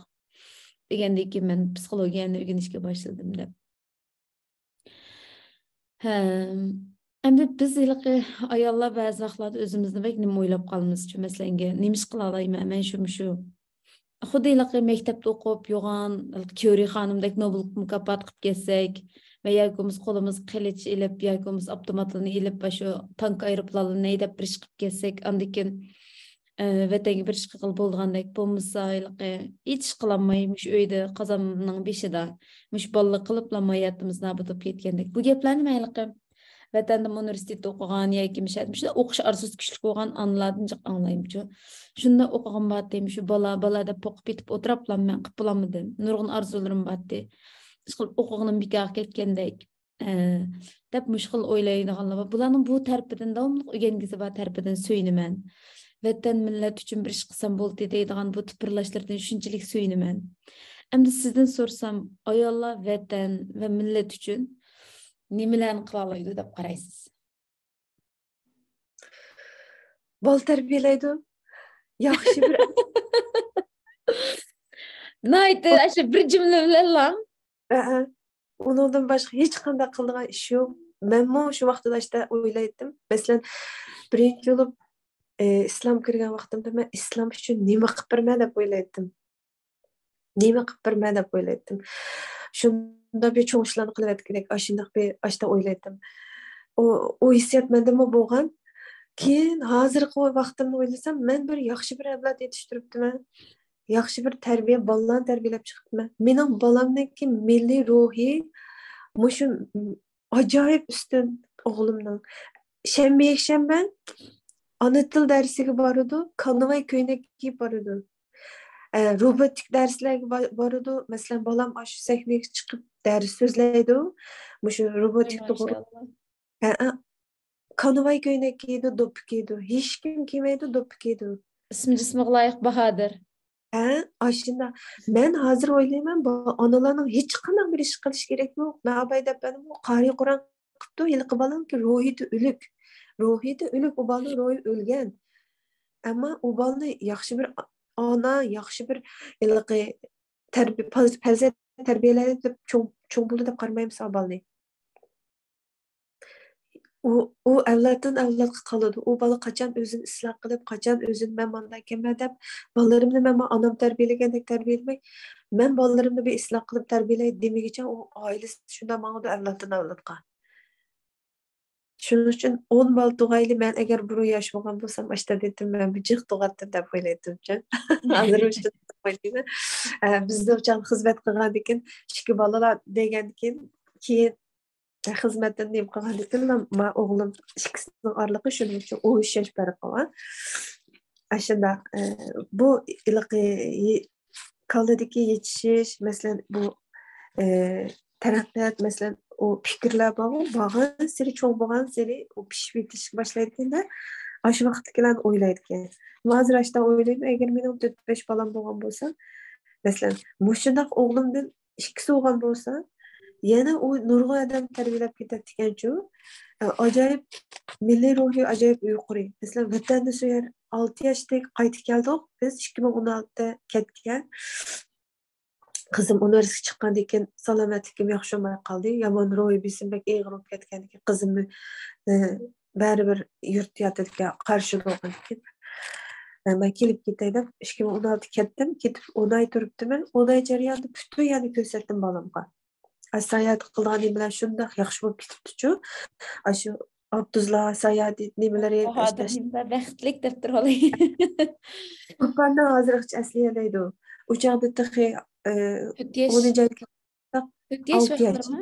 دېگەندىن كېيىن مەن پسىخولوگىيەنى ئۆگىنىشكە باشلىدىم دەپ. ھە، ئەمدى بىز ھېلىقى ئاياللار بەزى ۋاقىتلاردا ئۆزىمىزنى بەك نېمە ئويلاپ قالىمىزچۇ، مەسىلەن، نېمە ئىش قىلالايمەن مەن شۇ، مۇشۇ. خۇددى ھېلىقى مەكتەپتە ئوقۇپ يوغان، ھېلىقى تيورىي خانىمدەك نوبېل مۇكاپاتى قىلىپ كەتسەك ۋە ياكى بولمىسا قولىمىزغا قىلىچ ئېلىپ، ياكى بولمىسا ئاپتوماتلارنى ئېلىپ، شۇ تانك ئايروپىلانلىرىنى ھەيدەپ بىر ئىش قىلىپ كەتسەك، ئاندىن كېيىن، ئە، ۋەتەنگە بىر ئىش قىلغىلى بولىدىغاندەك، بولمىسا ھېلىقى ھېچ ئىش قىلالماي، مۇشۇ ئۆيدە قازاننىڭ بېشىدا، مۇشۇ بالىلىق قىلىپلا ھاياتىمىز نابۇت بولۇپ كەتكەندەك. بۇ گەپلەرنى مەن ھېلىقى ۋەتەندىمۇ ئۇنىۋېرسىتېتتا ئوقۇغان ياكى مۇشۇ يەردە مۇشۇنداق ئوقۇش ئارزۇسى كۈچلۈك بولغان ئانىلاردىن جىق ئاڭلايمىچۇ. شۇنداق ئوقۇغۇم بارتى، مۇشۇ بالا، بالا دەپ قوقۇپ يېتىپ ئولتۇرۇپلا مەن قىلىپ بولالمىدىم. نۇرغۇن ئارزۇلىرىم بارتى. ئىشقىلىپ ئوقۇغىنىم بىكارغا كەتكەندەك، ئە، دەپ مۇشۇ خىل ئويلايدىغانلار بار. بۇلارنىڭ بۇ تەرىپىدىن، داۋاملىق ئۆگەنگۈسى بار تەرىپىدىن سۆيۈنىمەن. ۋەتەن، مىللەت ئۈچۈن بىر ئىش قىلسام بولدى دەيدىغان بۇ تىپىرلاشلىرىدىن شۇنچىلىك سۆيۈنىمەن. ئەمدى سىزدىن سورىسام، ئاياللار ۋەتەن ۋە مىللەت ئۈچۈن نېمىلەرنى قىلالايدۇ دەپ قارايسىز؟ بالا تەربىيەلەيدۇ. ياخشى بىر ناھايىتى ئاشۇ بىر جۈملە بىلەنلا. ھەئە. ئۇنىڭدىن باشقا ھېچقانداق قىلىدىغان ئىش يوق. مەنمۇ شۇ ۋاقتىدا ئاشتا ئويلايتتىم. مەسىلەن، بىرىنچى بولۇپ، ئى، ئىسلام كىرگەن ۋاقتىمدا مەن ئىسلام ئۈچۈن نېمە قىلىپ بېرىمەن دەپ ئويلايتتىم. نېمە قىلىپ بېرىمەن دەپ ئويلايتتىم. شۇنداق بىر چوڭ ئىشلارنى قىلىۋەتكۈدەك، ئاشۇنداق بىر ئاشتا ئويلايتتىم. ئۇ، ئۇ ھېسسىيات مەندىمۇ بولغان. كېيىن ھازىرقى ۋاقتىمنى ئويلىسام، مەن بىر ياخشى بىر ئەۋلاد يېتىشتۈرۈپتىمەن. ياخشى بىر تەربىيە، بالىلارنى تەربىيەلەپ چىقىپتىمەن. مېنىڭ بالامنىڭكى مىللىي روھى مۇشۇ ئاجايىپ ئۈستۈن ئوغلۇمنىڭ. شەنبە، يەكشەنبە ئانا تىل دەرسىگە بارىدۇ، كانىۋاي كۆينەك كىيىپ بارىدۇ. ئە، روبوتىك دەرسلەرگە با-، بارىدۇ. مەسىلەن، بالام ئاشۇ سەھنىگە چىقىپ دەرس سۆزلەيدۇ. مۇشۇ روبوتىك توغرا. ماشائاللا. ھەئە. كانىۋاي كۆينەك كىيىدۇ، دوپپا كىيىدۇ. ھېچكىم كىيمەيدۇ، دوپپا كىيىدۇ. ئىسمى جىسمىغا لايىق باھادىر. ھە، ئاشۇنداق. مەن ھازىر ئويلايمەن، بۇ ئانىلارنىڭ ھېچقانداق بىر ئىش قىلىش كېرەك يوق. مەن ئاباي دەپ بەردىمغۇ، قارىي قۇرئان قىپتۇ، ھېلىقى بالىنىڭكى روھىيىتى ئۆلۈك. روھىيىتى ئۆلۈك، ئۇ بالىنىڭ روھى ئۆلگەن. ئەمما ئۇ بالىنى ياخشى بىر ئا-، ئانا ياخشى بىر ھېلىقى تەربىيە، پەرزەنت تەربىيەلەيدۇ دەپ، چوڭ، چوڭ بولدى دەپ قارىمايمىز بالىنى. ئۇ، ئۇ ئەۋلادتىن ئەۋلادقا قالىدۇ. ئۇ بالا قاچان ئۆزىنى ئىسلاھ قىلىپ، قاچان ئۆزىنى مەن مانداكەنمەن دەپ، بالىلىرىمنى مەن ئانام تەربىيەلىگەندەك تەربىيەلىمەي، مەن بالىلىرىمنى بىر ئىسلاھ قىلىپ تەربىيەلەي دېمىگىچە، ئۇ ئائىلىسى شۇنداق ماڭىدۇ ئەۋلادتىن ئەۋلادقا. شۇنىڭ ئۈچۈن ئون بالا تۇغايلى، مەن ئەگەر بۇرۇن ياش بولغان بولسام، ئاشتا دېدىم، مەن بىر جىق تۇغاتتىم دەپ ئويلايتتىمچۇ. ھازىر ئويلايمەن. ئە، بىزدە ئۇچان خىزمەت قىلغاندىن كېيىن، ئىككى بالىلار دېگەندىن كېيىن، كېيىن خىزمەتتىن نېمە قىلغاندىن كېيىن، ما ئوغلۇم ئىككىسىنىڭ ئارىلىقى شۇنىڭ ئۈچۈن ئون ئۈچ ياش پەرق بار. ئاشۇنداق، ئە، بۇ ھېلىقى يې-، كاللىدىكى يېتىشىش، مەسىلەن، بۇ، ئە، تەرەققىيات، مەسىلەن، ئۇ پىكىرلەر بارغۇ، بارغانسېرى، چوڭ بولغانسېرى ئۇ پىشىپ يېتىلىشكە باشلايدىكەن-دە، ئاشۇ ۋاقىتتىكىلەرنى ئويلايدىكەن. ھازىر ئاشتا ئويلايمەن، ئەگەر مېنىڭ تۆت-بەش بالام بولغان بولسا، مەسىلەن، مۇشۇنداق ئوغلۇمدىن ئىككىسى بولغان بولسا، يەنە ئۇ نۇرغۇن ئادەم تەربىيەلەپ كېتەتتىكەنچۇ. ئاجايىپ مىللىي روھى ئاجايىپ يۇقىرى. مەسىلەن، ۋەتەننى سۆيەر، ئالتە ياشتەك قايتىپ كەلدۇق. بىز ئىككى مىڭ ئون ئالتىدە كەتكەن. قىزىم ئۇنىۋېرسىتېتقا چىققاندىن كېيىن سالامەتلىكىم ياخشى بولماي قالدى. يامان روھىي بېسىم بەك ئېغىر بولۇپ كەتكەندىن كېيىن قىزىمنى، ئە، بەرىبىر يۇرت ياتىدىكەن قارشى بولغاندىن كېيىن، ئە، مەن كېلىپ كېتەي دەپ ئىككى مىڭ ئون ئالتە كەتتىم. كېتىپ ئون ئاي تۇرۇپتىمەن. ئون ئاي جەريانىدا پۈتۈن يەرنى كۆرسەتتىم بالامغا. ئە، ساياھەت قىلىدىغان نېمىلەر شۇنداق ياخشى بولۇپ كېتىپتىچۇ. ئاشۇ ئابدۇزلا ساياھەت نېمىلىرى، باھادىر ئەشتەش-، نېمىلەر، بەختلىك دەپ تۇرغىلى. تۇرپاننى ھازىرغىچە ئەسلىيەلەيدۇ. ئۇ چاغدا تېخى، ئە، تۆت ياش. ئونىنچى ئايدا تۆت ياش ئالتە ياش. ۋاقىتلىرىمۇ؟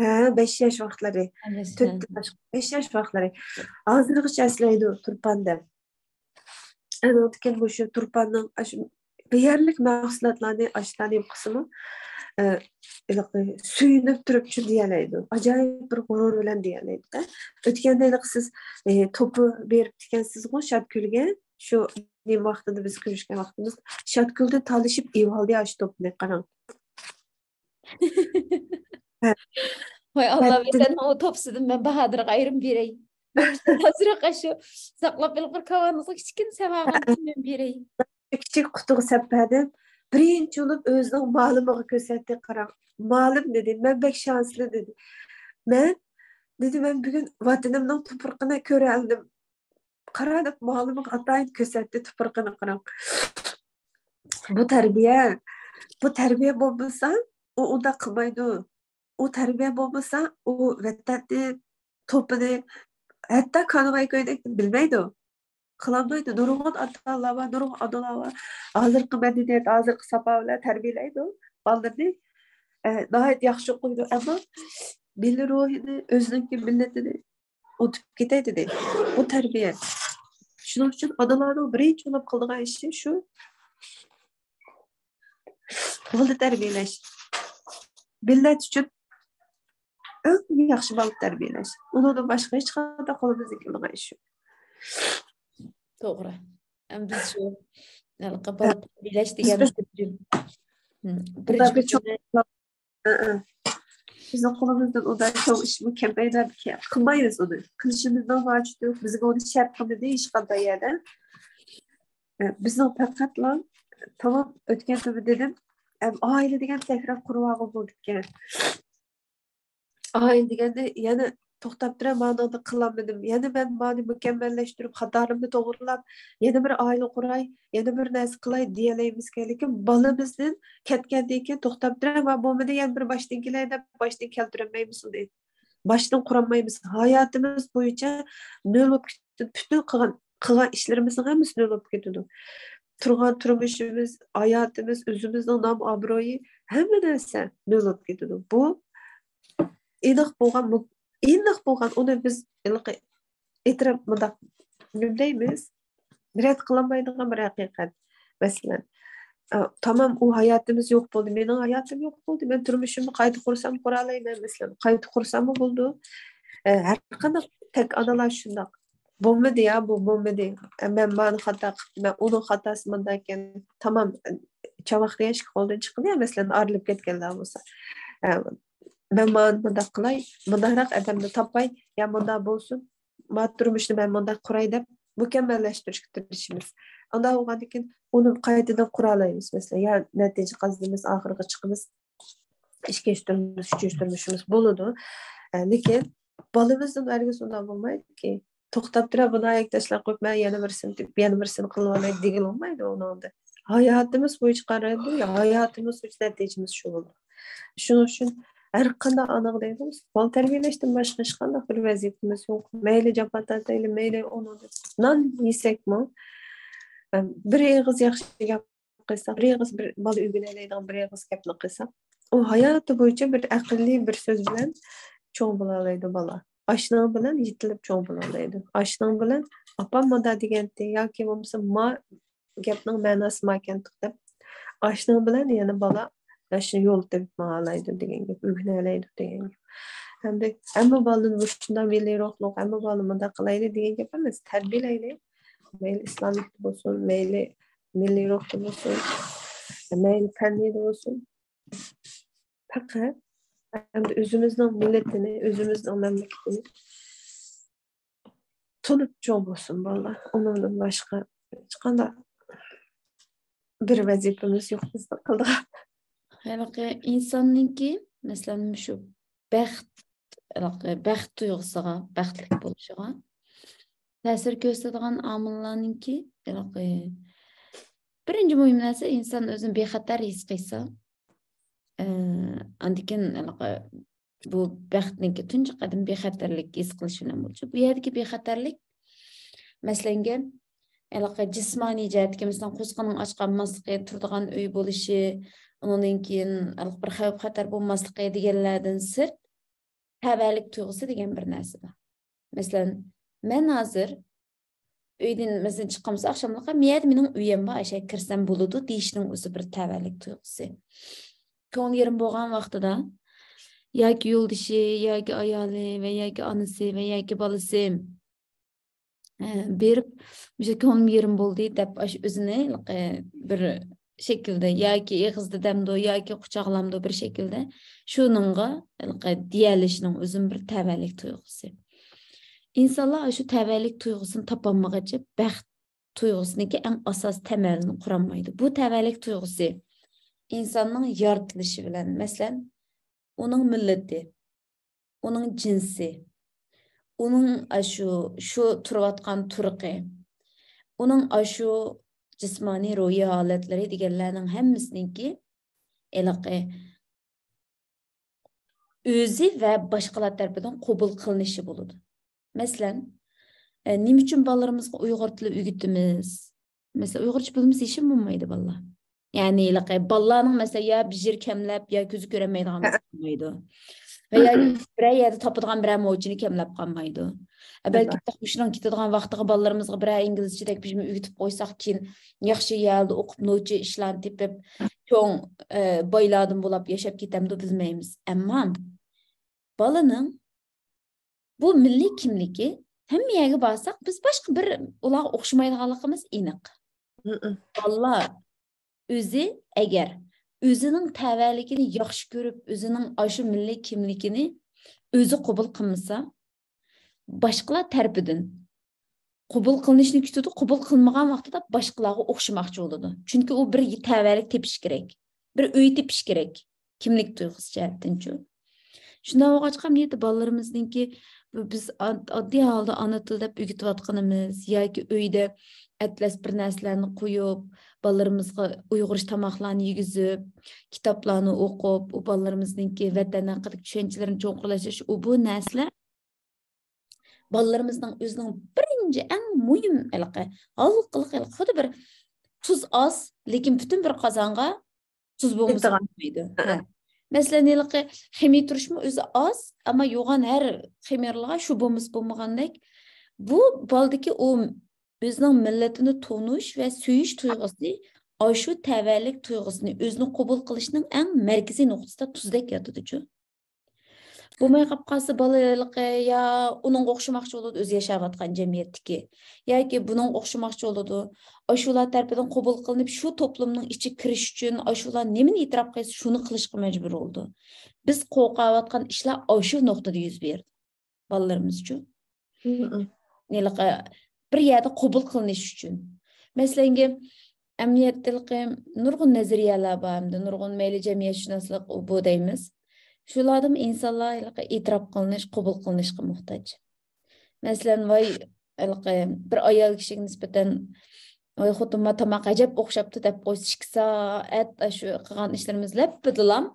ھە، بەش ياش ۋاقىتلىرى. ھە، بەش، تۆت، ھە. بەش ياش ۋاقىتلىرى. ھازىرغىچە ئەسلەيدۇ تۇرپان دەپ. ئەنىڭدىن كېيىن مۇشۇ تۇرپاننىڭ ئاشۇ بۇ يەرلىك مەھسۇلاتلارنى ئاشتا نېمە قىلسىمۇ، ئە، ھېلىقى سۆيۈنۈپ تۇرۇپ شۇ دېيەلەيدۇ. ئاجايىپ بىر غۇرۇر بىلەن دېيەلەيدۇ-دە. ئۆتكەندە ھېلىقى سىز، ئە، توپا بېرىپتىكەنسىزغۇ شادكۈلگە. شۇ نېمە ۋاقتىدا بىز كۆرۈشكەن ۋاقتىمىز. شادكۈلدىن تالىشىپ ئېۋالدى ئاشۇ توپنى، قاراڭ. ھە. ۋاي ئاللا، ۋەتەننىڭ ئۇ توپىسىدىن مەن باھادىرغا ئايرىم بېرەي. ھازىرراق ئاشۇ ساقلاپ ئېلىپ بىر كاۋانىڭىزغا كىچىككىنە سەۋاغان بېرەي. كىچىك قۇتىغا سەپ بەردىم. بىرىنچى بولۇپ ئۆزىنىڭ مالىمىغا كۆرسەتتى، قاراڭ. مالىم دېدى، مەن بەك شانسلى دېدى. مەن دېدى، مەن بۈگۈن ۋەتىنىمنىڭ تۇپرىقىنى كۆرەلىدىم. قارا دەپ مالىمىغا ئاتايىن كۆرسەتتى، تۇپرىقىنى قاراڭ. بۇ تەربىيە، بۇ تەربىيە بولمىسا، ئۇ ئۇنداق قىلمايدۇ. ئۇ تەربىيە بولمىسا، ئۇ ۋەتەننى، توپىنى، ھەتتا كانىۋاي كويدەك بىلمەيدۇ. قىلالمايدۇ. نۇرغۇن ئاتا-ئانىلار بار، نۇرغۇن ئانىلار بار. ھازىرقى مەدەنىيەت، ھازىرقى ساپا بىلەن تەربىيەلەيدۇ بالىلىرىنى. ئە، ناھايىتى ياخشى ئوقۇيدۇ. ئەمما مىللىي روھىنى، ئۆزىنىڭكى مىللىتىنى ئۇنتۇپ كېتەي دېدى. بۇ تەربىيە. شۇنىڭ ئۈچۈن ئانىلارنىڭ بىرىنچى بولۇپ قىلىدىغان ئىشى شۇ، بالا تەربىيەلەش. مىللەت ئۈچۈن ئەڭ ياخشى بالا تەربىيەلەش. ئۇنىڭدىن باشقا ھېچقانداق قولىمىزدىن كېلىدىغان ئىش يوق. توغرا. ئەم، بىز شۇ ھېلىقى بالا تەربىيەلەش دېگەن بىز بىر، بىرىنچى بىزنىڭ قولىمىزدىن ئۇنداق چوڭ ئىشمۇ كەلمەيدۇ. قىلمايمىز ئۇنى. قىلىشىمىزنىڭ ھاجىتى يوق. بىزگە ئۇنى شەرت قىلمىدى ھېچقانداق يەردە. بىزنىڭ پەقەتلا تامام ئۆتكەن تۈردە دېدىم، ئائىلە دېگەن تەكرار قۇرۇۋالغىلى بولىدىكەن. ئائىلە دېگەندە يەنە توختاپ تۇرە، مانىڭدا قىلالمىدىم. يەنە مەن مانى مۇكەممەللەشتۈرۈپ، خاتالىرىمنى توغرىلاپ، يەنە بىر ئائىلە قۇراي، يەنە بىر نەرسە قىلاي دېيەلەيمىزكەن. لېكىن بالىمىزدىن كەتكەندىن كېيىن توختاپ تۇرە، ۋە بولمىدى، يەنە بىر باشتىن كېلەي دەپ باشتىن كەلتۈرەلمەيمىز ئۇنى. باشتىن قۇرالمايمىز. ھاياتىمىز بويىچە نۆل بولۇپ كېتىدۇ. پۈتۈن قىلغان، قىلغان ئىشلىرىمىزنىڭ ھەممىسى نۆل بولۇپ كېتىدۇ. تۇرغان تۇرمۇشىمىز، ھاياتىمىز، ئۆزىمىزنىڭ نام ئابرويى، ھەممە نەرسە نۆل بولۇپ كېتىدۇ. بۇ ئېنىق بولغان، مۇ-، ئېنىق بولغان، ئۇنى بىز ھېلىقى ئېتىراپ، مۇنداق نېمە دەيمىز؟ رەت قىلالمايدىغان بىر ھەقىقەت. مەسىلەن، ئە، تامام ئۇ ھاياتىمىز يوق بولدى، مېنىڭ ھاياتىم يوق بولدى، مەن تۇرمۇشۇمنى قايتا قۇرسام قۇرالايمەن، مەسىلەن، قايتا قۇرساممۇ بولىدۇ. ئە، ھەر قانداق تەك ئانىلار شۇنداق. بولمىدى يا، بۇ بولمىدى. ئە، مەن مانى خاتا قىپتىمەن، ئۇنىڭ خاتاسى مۇنداكەن. تامام، ئە، چاۋاك دېگەن ئىككى قولدىن چىقىدۇ يا، مەسىلەن، ئايرىلىپ كەتكەنلەر بولسا. ئە، مەن مانى مۇنداق قىلاي، مۇنداقراق ئادەمنى تاپاي، يا مۇنداق بولسۇن، ما تۇرمۇشنى مەن مۇنداق قۇراي دەپ، مۇكەممەللەشتۈرۈشكە تىرىشىمىز. ئانداق بولغاندىن كېيىن ئۇنى قايتىدىن قۇرالايمىز. مەسىلەن، يا نەتىجە قازىنىمىز، ئاخىرىغا چىقىمىز، ئىككىنچى تۇرمۇش، ئۈچىنچى تۇرمۇشىمىز بولىدۇ. ئە، لېكىن بالىمىزدىن ھەرگىز ئۇنداق بولمايدۇكى. توختاپ تۇرۇپ، بۇنى ئاياغ تاشلاپ قويۇپ، مەن يەنە بىرسىنى تېپىپ، يەنە بىرسىنى قىلىۋالاي دېگىلى بولمايدۇ ئۇنىڭدا. ھاياتىمىز بويىچە قارايدۇ، ھاياتىمىز بويىچە نەتىجىمىز شۇ بولىدۇ. شۇنىڭ ئۈچۈن ھەر قانداق ئانىغا دەيدۇ، بالا تەربىيەلەشتىن باشقا ھېچقانداق بىر ۋەزىپىمىز يوق. مەيلى جاپا تارتايلى، مەيلى ئۇنى نان يېسەكمۇ، بىر ئېغىز ياخشى گەپ قىلساق، بىر ئېغىز بىر بالا ئۆگىنەلەيدىغان بىر ئېغىز گەپنى قىلساق، ئۇ ھاياتى بويىچە بىر ئەقىللىي بىر سۆز بىلەن چوڭ بولالايدۇ بالا. ئاشنىڭ بىلەن يېتىلىپ چوڭ بولالايدۇ. ئاشنىڭ بىلەن ئاپام مۇنداق دېگەنتى ياكى بولمىسا ما گەپنىڭ مەناسى ماكەنتۇق دەپ، ئاشنىڭ بىلەن يەنە بالا ياخشى يول تېپىپ ماڭالايدۇ دېگەن گەپ، ئۆگىنەلەيدۇ دېگەن گەپ. ئەمدى ھەممە بالىنى مۇشۇنداق مىللىي روھلۇق، ھەممە بالىنى مۇنداق قىلايلى دېگەن گەپ ئەمەس. تەربىيەلەيلى. مەيلى ئىسلامىيەتتە بولسۇن، مەيلى مىللىي روھتا بولسۇن، مەيلى پەننىيدە بولسۇن. پەقەت ئەمدى ئۆزىمىزنىڭ مىللىتىنى، ئۆزىمىزنىڭ مەملىكىتىنى تونۇپ چوڭ بولسۇن بالىلار. ئۇنىڭدىن باشقا ھېچقانداق بىر ۋەزىپىمىز يوق بىزنىڭ قىلىدىغان. ھېلىقى ئىنساننىڭكى، مەسىلەن، مۇشۇ بەخت، ھېلىقى بەخت تۇيغۇسىغا، بەختلىك بولۇشىغا تەسىر كۆرسىتىدىغان ئامىللارنىڭكى، ھېلىقى بىرىنچى مۇھىم نەرسە، ئىنسان ئۆزىنى بىخەتەر ھېس قىلسا، ئە، ئاندىن كېيىن ھېلىقى بۇ بەختنىڭكى تۇنجى قەدىمى بىخەتەرلىك ھېس قىلىش بىلەن بولىدۇ. بۇ يەردىكى بىخەتەرلىك، مەسىلەنگە، ھېلىقى جىسمانىي جەھەتتىكى، مەسىلەن، قورسىقىنىڭ ئاچقان ماسلىقى، تۇرىدىغان ئۆي بولۇشى، ئۇنىڭدىن كېيىن ھېلىقى بىر خەۋپ-خەتەر بولماسلىقى دېگەنلەردىن سىرت، تەۋەلىك تۇيغۇسى دېگەن بىر نەرسە بار. مەسىلەن، مەن ھازىر ئۆيدىن، مەسىلەن، چىققان بولسا، ئاخشاملىقى، «مەيەردە مېنىڭ ئۆيۈم بار، ئاشۇ يەرگە كىرسەم بولىدۇ» دېيىشنىڭ ئۆزى بىر تەۋەلىك تۇيغۇسى. كۆڭلى يېرىم بولغان ۋاقتىدا ياكى يولدىشى، ياكى ئايالى ۋە ياكى ئانىسى ۋە ياكى بالىسى، ئە، بېرىپ، «مۇشۇ كۆڭلۈم يېرىم بولدى» دەپ، ئاشۇ ئۆزىنى، ئە، بىر شەكىلدە ياكى ئېغىزدا دەمدۇ ياكى قۇچاقلامدۇ بىر شەكىلدە، شۇنىڭغا، ئە، دېيەلىشنىڭ ئۆزىمۇ بىر تەۋەلىك تۇيغۇسى. ئىنسانلار ئاشۇ تەۋەلىك تۇيغۇسىنى تاپالمىغاچ بەخت تۇيغۇسىنىڭكى ئەڭ ئاساسىي تەمەلىنى قۇرالمايدۇ. بۇ تەۋەلىك تۇيغۇسى ئىنساننىڭ يارىتىلىشى بىلەن، مەسىلەن، ئۇنىڭ مىللىتى، ئۇنىڭ جىنسى، ئۇنىڭ ئاشۇ، شۇ تۇرۇۋاتقان تۇرقى، ئۇنىڭ ئاشۇ جىسمانىي، روھىي ھالەتلىرى دېگەنلەرنىڭ ھەممىسىنىڭكى ھېلىقى ئۆزى ۋە باشقىلار تەرىپىدىن قوبۇل قىلىنىشى بولىدۇ. مەسىلەن، ئە، نېمە ئۈچۈن بالىلىرىمىزغا ئۇيغۇر تىلى ئۆگىتىمىز؟ مەسىلەن، ئۇيغۇرچە بىلمىسە ھېچنېمە بولمايدۇ بالىلار. يەنى، ھېلىقى بالىلارنىڭ، مەسىلەن، يا بىر يېرى كەملەپ، يا كۆزى كۆرەلمەيدىغان بولسا بولمايدۇ. ۋە يا بىرەر يەردە تاپىدىغان بىرەر موچىنى كەملەپ قالمايدۇ. ئە، بەلكى مۇشۇنىڭ كېتىدىغان ۋاقتىغا بالىلىرىمىزغا بىرەر ئىنگلىزچىدەك بىر نېمە ئۆگىتىپ قويساق، كېيىن ياخشى يەردە ئوقۇپ، نوچى ئىشلارنى تېپىپ، چوڭ، ئە، بايلاردىن بولاپ ياشاپ كېتەمدۇ بىلمەيمىز. ئەمما بالىنىڭ بۇ مىللىي كىملىكى، ھەممە يەرگە بارساق، بىز باشقا بىر ئۇلارغا ئوخشىمايدىغانلىقىمىز ئېنىق. بالىلار ئۆزى ئەگەر ئۆزىنىڭ تەۋەلىكىنى ياخشى كۆرۈپ، ئۆزىنىڭ ئاشۇ مىللىي كىملىكىنى ئۆزى قوبۇل قىلمىسا، باشقىلار تەرىپىدىن قوبۇل قىلىنىشنى كۈتىدۇ، قوبۇل قىلمىغان ۋاقتىدا باشقىلارغا ئوخشىماقچى بولىدۇ. چۈنكى ئۇ بىر تەۋەلىك تېپىشى كېرەك، بىر ئۆي تېپىشى كېرەك، كىملىك تۇيغۇسى جەھەتتىنچۇ. شۇنداق بولغاچقا، ئەمەلىيەتتە بالىلىرىمىزنىڭكى، بىز ئاد-، ئاددىي ھالدا ئانا تىل دەپ ئۆگىتىۋاتقىنىمىز ياكى ئۆيدە ئەتلەس بىر نەرسىلەرنى قويۇپ، بالىلىرىمىزغا ئۇيغۇرچە تاماقلارنى يېگۈزۈپ، كىتابلارنى ئوقۇپ، ئۇ بالىلىرىمىزنىڭكى ۋەتەن ھەققىدىكى چۈشەنچىلىرىنى چوڭقۇرلاشتۇرۇش، ئۇ بۇ نەرسىلەر بالىلىرىمىزنىڭ ئۆزىنىڭ بىرىنچى، ئەڭ مۇھىم ھېلىقى، ھالقىلىق ھېلىقى خۇددى بىر تۇز ئاز، لېكىن پۈتۈن بىر قازانغا تۇز بولمىسا بولمايدۇ. ھە. مەسىلەن، ھېلىقى خېمىر تۇرۇشمۇ ئۆزى ئاز، ئەمما يوغان ھەر خېمىرلىغا شۇ بولمىسا بولمىغاندەك، بۇ بالىدىكى ئۇ ئۆزىنىڭ مىللىتىنى تونۇش ۋە سۆيۈش تۇيغۇسى، ئاشۇ تەۋەلىك تۇيغۇسىنى، ئۆزىنى قوبۇل قىلىشنىڭ ئەڭ مەركىزىي نۇقتىسىدا تۇزدەك ياتىدۇچۇ. بولماي قاپ قالسا، بالا ھېلىقى يا ئۇنىڭغا ئوخشىماقچى بولىدۇ، ئۆزى ياشاۋاتقان جەمئىيەتتىكى، ياكى بۇنىڭغا ئوخشىماقچى بولىدۇ. ئاشۇلار تەرىپىدىن قوبۇل قىلىنىپ، شۇ توپلۇمنىڭ ئىچىگە كىرىش ئۈچۈن، ئاشۇلار نېمىنى ئېتىراپ قىلسا، شۇنى قىلىشقا مەجبۇر بولىدۇ. بىز قورقۇۋاتقان ئىشلار ئاشۇ نۇقتىدا يۈز بېرىدۇ. بالىلىرىمىزچۇ؟ ھېلىقى بىر يەردە قوبۇل قىلىنىش ئۈچۈن. مەسىلەنگە، ئەمەلىيەتتە نۇرغۇن نەزەرىيەلەر بار، ھەمدە نۇرغۇن مەيلى جەمئىيەتشۇناسلىق، ئۇ، بۇ دەيمىز. شۇلاردىمۇ ئىنسانلار ھېلىقى ئېتىراپ قىلىنىش، قوبۇل قىلىنىشقا موھتاج. مەسىلەن، ۋاي، ھېلىقى بىر ئايال كىشىگە نىسبەتەن، ۋاي، خوتۇنۇم، تاماق ئەجەب ئوخشاپتۇ دەپ قويسا، ئىككى سائەت شۇ قىلغان ئىشلىرىمىز لەپپىدىلام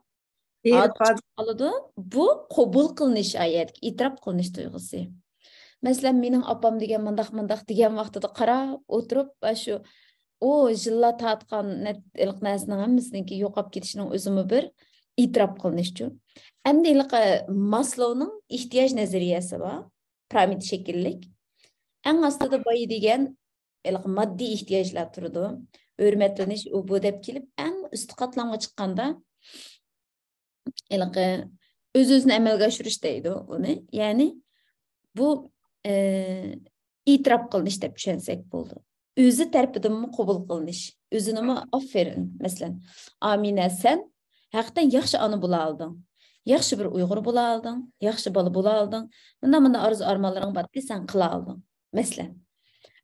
ھېرىپ قالىدۇ. بۇ قوبۇل قىلىنىش، ئايەتكە ئېتىراپ قىلىنىش تۇيغۇسى. مەسىلەن، مېنىڭ ئاپام دېگەن مۇنداق، مۇنداق دېگەن ۋاقتىدا قاراپ ئولتۇرۇپ، ئاشۇ ئۇ يىللار تارتقان نەت-، ھېلىقى نەرسىنىڭ ھەممىسىنىڭكى يوقاپ كېتىشىنىڭ ئۆزىمۇ بىر ئېتىراپ قىلىنىشچۇ. ئەمدى ھېلىقى ماسلوۋنىڭ ئېھتىياج نەزەرىيەسى بار، پىرامىدا شەكىللىك. ئەڭ ئاستىدا بايا دېگەن ھېلىقى ماددىي ئېھتىياجلار تۇرىدۇ. ھۆرمەتلىنىش، ئۇ بۇ دەپ كېلىپ، ئەڭ ئۈستى قاتلامغا چىققاندا، ھېلىقى ئۆز-ئۆزىنى ئەمەلگە ئاشۇرۇش دەيدۇ ئۇنى. يەنى بۇ، ئى، ئېتىراپ قىلىنىش دەپ چۈشەنسەك بولىدۇ. ئۆزى تەرىپىدىنمۇ قوبۇل قىلىنىش. ئۆزىنىمۇ، ئاپىرىن، مەسىلەن، ئامىنە، سەن ھەقىقەتەن ياخشى ئانا بولا ئالدىڭ. ياخشى بىر ئۇيغۇر بولا ئالدىڭ، ياخشى بالا بولا ئالدىڭ. مۇنداق، مۇنداق ئارزۇ ئارمانلىرىڭ بارتتى، سەن قىلا ئالدىڭ. مەسىلەن،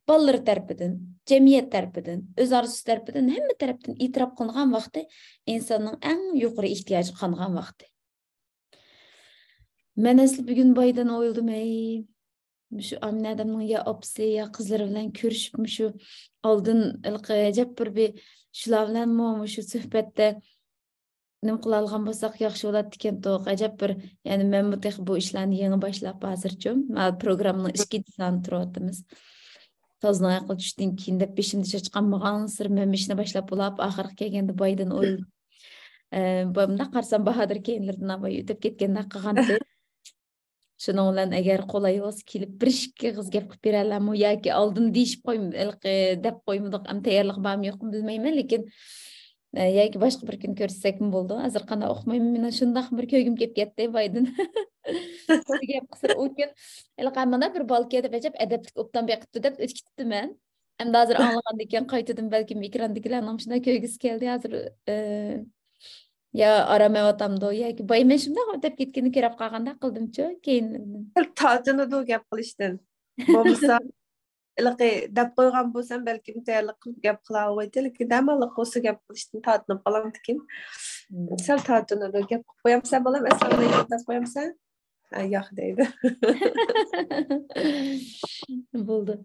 بالىلىرى تەرىپىدىن، جەمئىيەت تەرىپىدىن، ئۆز ئارزۇسى تەرىپىدىن، ھەممە تەرەپتىن ئېتىراپ قىلىنغان ۋاقتى ئىنساننىڭ ئەڭ يۇقىرى ئېھتىياجى قانغان ۋاقتى. مەن ئەسلى بۈگۈن بايدىن ئويلىدىم، ھەي، مۇشۇ ئامىنە ئادەمنىڭ يا ئاپىسى، يا قىزلىرى بىلەن كۆرۈشۈپ، مۇشۇ ئالدىن ھېلىقى ئەجەب بىر، بىر شۇلار بىلەنمۇ مۇشۇ سۆھبەتتە نېمە قىلالىغان بولساق ياخشى بولاتتىكەنتۇق، ئەجەب بىر، يەنى مەنمۇ تېخى بۇ ئىشلارنى يېڭى باشلاپ ھازىرچۇ، ما پروگراممىنىڭ ئىككىنچى سانى تۇرۇۋاتىمىز. تازىنىڭ ئەقلى چۈشتىن كېيىن دەپ بېشىمدا چاچقان ماڭغانسېرى مەن مۇشۇنى باشلاپ بولاپ، ئاخىرقى كەلگەندە بايدىن ئويلىدىم. ئە، بۇنداق قارىسام، باھادىر كەينىلىرىدىن ئاۋاي ئۆتۈپ كەتكەندەك قىلغانتى. شۇنىڭ بىلەن ئەگەر قولاي بولسا كېلىپ بىر ئىككى ئېغىز گەپ قىلىپ بېرەلەمۇ ياكى ئالدىن دېيىشىپ قوي-، ھېلىقى دەپ قويمىدۇق، ئەم تەييارلىقى بارمۇ يوقمۇ بىلمەيمەن، لېكىن، ئە، ياكى باشقا بىر كۈن كۆرۈشسەكمۇ بولىدۇ. ھازىر قانداق ئۇقمايمەن، مېنىڭ شۇنداق بىر كۆرگۈم كېلىپ كەتتى بايدىن. بىر گەپ قىلسا ئۇ كۈن ھېلىقى مانا بىر بالا كېلىپ ئەجەب ئەدەپلىك ئوبدان بېقىپتۇ دەپ ئۆتۈپ كېتىپتىمەن. ئەمدى ھازىر ئاڭلىغاندىن كېيىن قايتىدىن بەلكىم ئېكراندىكىلەرنىڭ شۇنداق كۆرگۈسى كەلدى ھازىر، ئە، يا ئارام ئېۋاتامدۇ ياكى بايا مەن شۇنداق ئۆتۈپ كەتكىنىنى كۆرۈپ قالغاندەك قىلدىمچۇ كەينىدىن. تارتىنىدۇ گەپ قىلىشتىن. بولمىسا، ھېلىقى دەپ قويغان بولسام، بەلكىم تەييارلىق قىلىپ گەپ قىلاۋايتتى، لېكىن دەماللىق بولسا گەپ قىلىشتىن تارتىنىپ قالامدىكىن. سەل تارتىنىدۇ. گەپ قىلىپ قويامسەن، بالام؟ ئەسسالامۇئەلەيكۇم دەپ قويامسەن؟ ھە، ياق دەيدۇ. بولدى.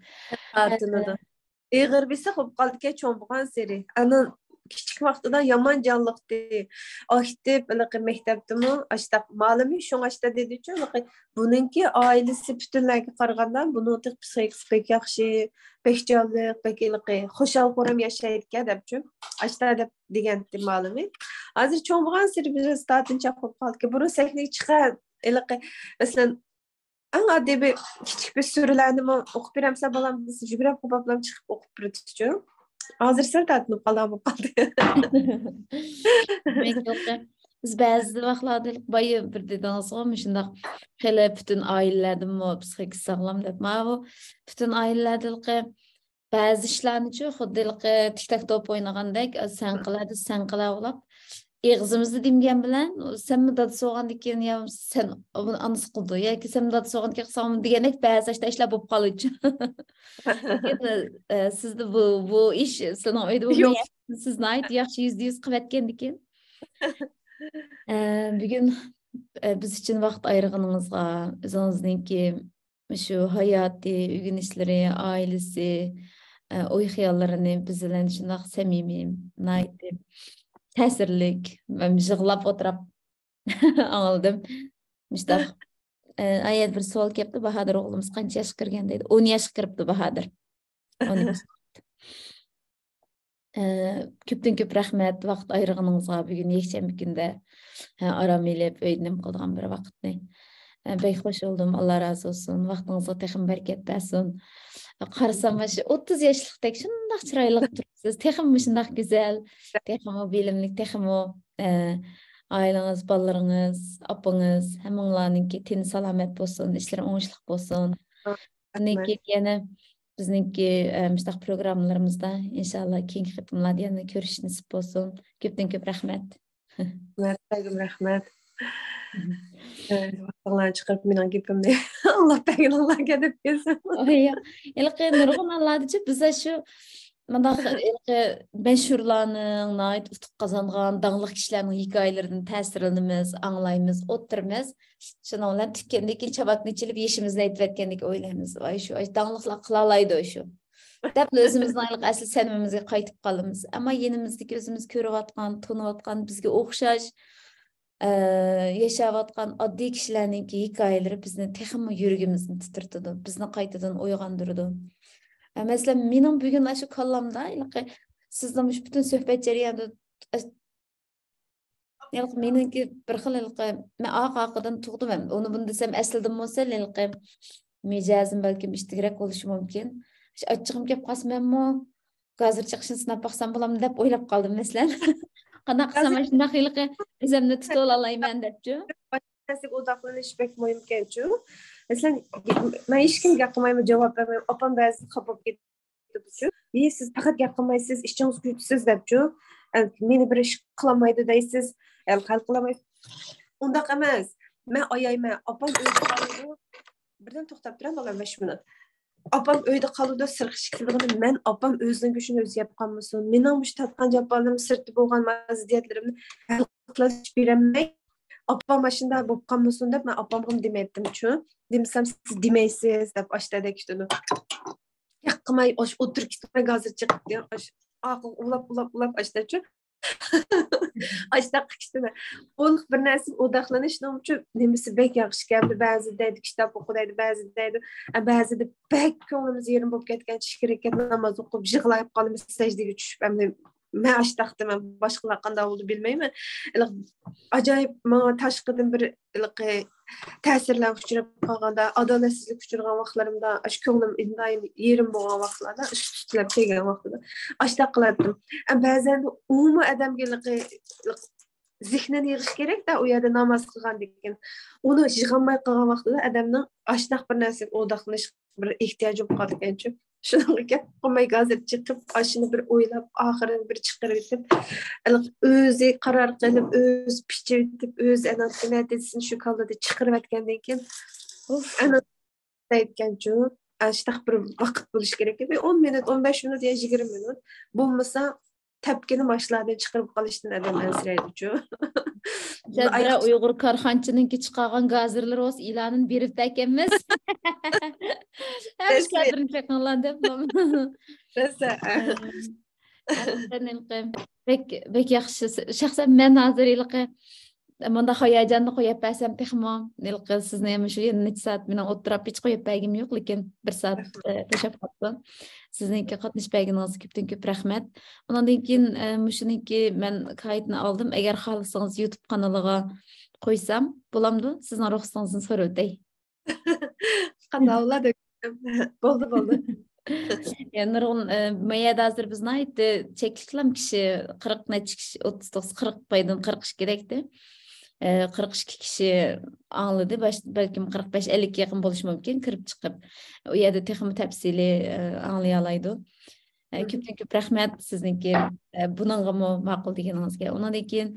تارتىنىدۇ. ئېغىر بېسىق بولۇپ قالىدىكەن چوڭ بولغانسېرى. ئانا كىچىك ۋاقتىدا يامان جانلىقتى. ئاكتىپ، ھېلىقى مەكتەپتىمۇ ئاشتاق مالىمى شۇڭ ئاشتا دېدىچۇ، ھېلىقى بۇنىڭكى ئائىلىسى پۈتۈنلەرگە قارىغاندا بۇنىڭ تېخى پسىخىكىسى بەك ياخشى، بەك جانلىق، بەك ھېلىقى خۇشال-خۇرام ياشايدىكەن دەپچۇ. ئاشتا دەپ دېگەنتى مالىمى. ھازىر چوڭ بولغانسېرى بىر تارتىنچاق بولۇپ قالدىكەن. بۇرۇن سەھنىگە چىققان ھېلىقى، مەسىلەن، ئەڭ ئاددىي بىر كىچىك بىر سۈرىلەرنىمۇ ئوقۇپ بېرەمسەن بالام دېسە، يۈگۈرۈپ قوپاپلام چىقىپ ئوقۇپ بېرىدىچۇ. ھازىر سەل تارتىنىپ قالغان بولۇپ قالدى. دېمەك، بىز بەزى ۋاقىتلاردا بايا بىر دېدىڭىزغۇ، مۇشۇنداق خېلى پۈتۈن ئائىلىلەردىمۇ پسىخىكىسى ساغلام دەپ. ماۋۇ پۈتۈن ئائىلىلەردە بەزى ئىشلارنىچۇ، خۇددى ھېلىقى تىك تاك توپ ئوينىغاندەك، سەن قىلە دېسە، سەن قىلە بولاپ، ئېغىزىمىزدا دېمىگەن بىلەن، سەنمۇ دادىسى بولغاندىن كېيىن، يا سەن بۇنى ئانىسى قىلىدۇ، ياكى سەنمۇ دادىسى بولغاندىن كېيىن قىلساڭمۇ دېگەندەك بەزى ئاشتا ئىشلار بولۇپ قالىدۇ. لېكىن، ئە، سىزدە بۇ، بۇ ئىش سىلىنىڭ ئۆيدە بولمىغان. سىز ناھايىتى ياخشى يۈزدە يۈز قىلىۋەتكەندىكىن. ئە، بۈگۈن، ئە، بىز ئۈچۈن ۋاقىت ئايرىغىنىڭىزغا، ئۆزىڭىزنىڭكى مۇشۇ ھاياتى، ئۆگىنىشلىرى، ئائىلىسى، ئە، ئوي-خىياللىرىنى بىز بىلەن شۇنداق سەمىمىي، ناھايىتى تەسىرلىك، مەن يىغلاپ ئولتۇراپ ئاڭلىدىم. مۇشتاق. ئە، ئايەت بىر سوئال كەپتۇ، باھادىر ئوغلىمىز قانچە ياشقا كىرگەن دەيدۇ. ئون ياشقا كىرىپتۇ باھادىر. ئون ياشقا كىرىپتۇ. ئە، كۆپتىن كۆپ رەھمەت ۋاقىت ئايرىغىنىڭىزغا، بۈگۈن يەكشەنبە كۈندە، ئە، ئارام ئېلىپ، ئۆيدە نېمە قىلىدىغان بىر ۋاقىتنى. ئە، بەك خوش بولدۇم، ئاللا رازى بولسۇن، ۋاقتىڭىزغا تېخىمۇ بەرىكەت بەرسۇن. قارىسام، مانا شۇ ئوتتۇز ياشلىقتەك شۇنداق چىرايلىق تۇرۇپسىز، تېخىمۇ مۇشۇنداق گۈزەل، تېخىمۇ بىلىملىك، تېخىمۇ، ئە، ئائىلىڭىز، بالىلىرىڭىز، ئاپىڭىز، ھەممىڭلارنىڭكى تېنى سالامەت بولسۇن، ئىشلىرى ئوڭۇشلۇق بولسۇن. ئاندىن كېيىن يەنە بىزنىڭكى، ئە، مۇشۇنداق پروگراممىلىرىمىزدا ئىنشاللا كېيىنكى قېتىملاردا يەنە كۆرۈش نېسىپ بولسۇن. كۆپتىن كۆپ رەھمەت. رەھمەت، رەھمەت. ۋاقتىڭلارنى چىقىرىپ مېنىڭ گېپىمنى ئاڭلاپ بەرگىنىڭلارغا دەپ كەلسەم. ھېلىقى نۇرغۇن ھاللاردىچۇ بىز شۇ مۇنداق ھېلىقى مەشھۇرلارنىڭ، ناھايىتى ئۇتۇق قازانغان داڭلىق كىشىلەرنىڭ ھېكايىلىرىدىن تەسىرلىنىمىز، ئاڭلايمىز، ئولتۇرىمىز. شۇنىڭ بىلەن تۈگىگەندىن كېيىن چاۋاكنى ئېچىلىپ يېشىمىزنى ئېيتىۋەتكەندىكىن ئويلايمىز، ۋاي شۇ داڭلىقلار قىلالايدۇ شۇ دەپ ئۆزىمىزنىڭ ئەسلى سەنىمىمىزگە قايتىپ قالىمىز. ئەمما يېنىمىزدىكى ئۆزىمىز كۆرۈۋاتقان، تونۇۋاتقان، بىزگە ئوخشاش ياشاۋاتقان ئاددىي كىشىلەرنىڭكى ھېكايىلىرى بىزنى تېخىمۇ يۈرىكىمىزنى تىترىتىدۇ، بىزنى قايتىدىن ئويغاندۇرىدۇ. مەسىلەن، مېنىڭ بۈگۈن ئاشۇ كاللامدا سىزنىڭ مۇشۇ پۈتۈن سۆھبەت جەريانىدا مېنىڭكى بىر خىل ھېلىقى، مەن ئارقا ئارقىدىن تۇغدۇم ھەم ئۇنى بۇنى دېسەم ئەسلىدىنمۇ سەل ھېلىقى مىجەزىم بەلكىم ئىتتىكرەك بولۇشى مۇمكىن. ئاچچىقىم كەپ قالسا مەنمۇ گازىر چېقىشنى سىناپ باقسام بولامدۇ دەپ ئويلاپ قالدىم مەسىلەن. قانداق قىلسام شۇنداق ھېلىقى ئۆزۈمنى تۇتۇۋالالايمەن دەپچۇ. ئۇداقلىنىش بەك مۇھىمكەنچۇ. مەسىلەن، مەن ھېچكىمگە گەپ قىلمايمەن، جاۋاب بەرمەيمەن. ئاپام بەزىدە خاپا بولۇپ كېتىپچۇ. ھى سىز پەقەت گەپ قىلمايسىز، ئىچىڭىز كۆيسىز دەپچۇ. مېنى بىر ئىش قىلالمايدۇ دەيسىز، ھەل قىلالمايسىز. ئۇنداق ئەمەس. مەن ئايايمەن، ئاپام ئۆيدە قالىدۇ. بىردىن توختاپ تۇرە بالام، بەش مىنۇت. ئاپام ئۆيدە قالىدۇ، سىرتقا چىقىدىغىنى مەن ئاپام ئۆزىنىڭ گۆشىنى ئۆزى يەپ قالمىسۇن. مېنىڭ مۇشۇ تارتقان جاپالىرىم، سىرتتا بولغان زىددىيەتلىرىمنى ھەل قىلىپ بېرەلمەي، ئاپام ئاشۇنداق بولۇپ قالمىسۇن دەپ مەن ئاپامغىمۇ دېمەيتتىمچۇ. دېمىسەم سىز دېمەيسىز دەپ ئاشتەدەك كۈتىدۇ. گەپ قىلماي ئاش ئولتۇرۇپ كېتىپ ھازىر چىقىپ ئاقىغا ئۇلاپ ئۇلاپ ئۇلاپ ئاشتەچۇ. ئاشتاق كۈتىمەن. ئۇلۇغ بىر نەرسىگە ئوداقلىنىشنىڭچۇ نېمىسى بەك ياخشىكەن. بەزى دەيدۇ كىتاب ئوقۇ دەيدۇ، بەزى دەيدۇ، بەزىدە بەك كۆڭلىمىز يېرىم بولۇپ كەتكەن چۈش كېرەككەن ناماز ئوقۇپ يىغلاپ قالىمىز سەجدىگە چۈشۈپ ئەمدى مەن ئاشتاقتىمەن، باشقىلار قانداق بولدى بىلمەيمەن. ئاجايىپ ماڭا تاشقىدىن بىر ھېلىقى تەسىرلەرگە ئۇچراپ قالغاندا، ئادالەتسىزلىككە ئۇچرىغان ۋاقىتلىرىمدا، ئاشۇ كۆڭلۈم ئىنتايىن يېرىم بولغان ۋاقىتلاردا، ئىش تۇتۇلۇپ كەلگەن ۋاقتىدا ئاشتاق قىلاتتىم. بەزەن ئۇمۇ ئادەمگە ھېلىقى زېھنىنى يىغىش كېرەكتە، ئۇ يەردە ناماز قىلغاندىن كېيىن. ئۇنى يىغالماي قالغان ۋاقتىدا ئادەمنىڭ ئاشتاق بىر نەرسىگە ئوداقلىنىش بىر ئېھتىياجى بولۇپ قالىدىكەنچۇ. شۇنىڭغا گەپ قىلماي ھازىر چىقىپ، ئاشۇنى بىر ئويلاپ، ئاخىرىنى بىر چىقىرىۋېتىپ، ئۆزى قارار قىلىپ، ئۆزى پىچىۋېتىپ، ئۆزى ئەنە نەتىجىسىنى شۇ كاللىدا چىقىرىۋەتكەندىن كېيىن، ئۇف. ئەنە دەيدىكەنچۇ، ئاشتاق بىر ۋاقىت بولۇشى كېرەك. بىر ئون مىنۇت، ئون بەش مىنۇت يا يىگىرمە مىنۇت. بولمىسا، تەپكىنى ماشىنىلاردىن چىقىرىپ قالىشتىن ئادەم ئەنسىرەيدىچۇ. بىر ئۇيغۇر كارخانىچىنىڭكى چىقارغان گازىرلىرى بولسا ئېلانىنى بېرىپ ئەكەنمىز. ھەممە گازىرنى چېقىڭلار دەپ. بەك بەك ياخشى. شەخسەن مەن ھازىر ھېلىقى مۇنداق ھاياجاندا قويۇپ بەرسەم تېخىمۇ ھېلىقى سىزنى مۇشۇ يەنە نەچچە سائەت مېنىڭ ئولتۇراپ ھېچ قويۇپ بەرگىم يوق، لېكىن بىر سائەت توشۇپ قاپتۇ. سىزنىڭكى قاتنىشىپ بەرگىنىڭىزگە كۆپتىن كۆپ رەھمەت. ئۇنىڭدىن كېيىن مۇشۇنىڭكى مەن كايتنى ئالدىم. ئەگەر خالىسىڭىز يۇتۇب قانىلىغا قويسام بولامدۇ؟ سىزنىڭ رۇخسىتىڭىزنى سورىۋېتەي. قانداق بولىدۇ؟ بولدى بولدى. نۇرغۇن مەيەدە ھازىر بىز ناھايىتى چەكلىكلام كىشى، قىرىق نەچچە كىشى، ئوتتۇز توققۇز، قىرىق پايدىن قىرىق ئىككى دەيتتى. قىرىق ئىككى كىشى ئاڭلىدى، بەلكىم قىرىق بەش، ئەللىككە يېقىن بولۇشى مۇمكىن كىرىپ چىقىپ. ئۇ يەردە تېخىمۇ تەپسىلىي ئاڭلىيالايدۇ. كۆپتىن كۆپ رەھمەت سىزنىڭكى بۇنىڭغىمۇ ماقۇل دېگىنىڭىزگە. ئۇنىڭدىن كېيىن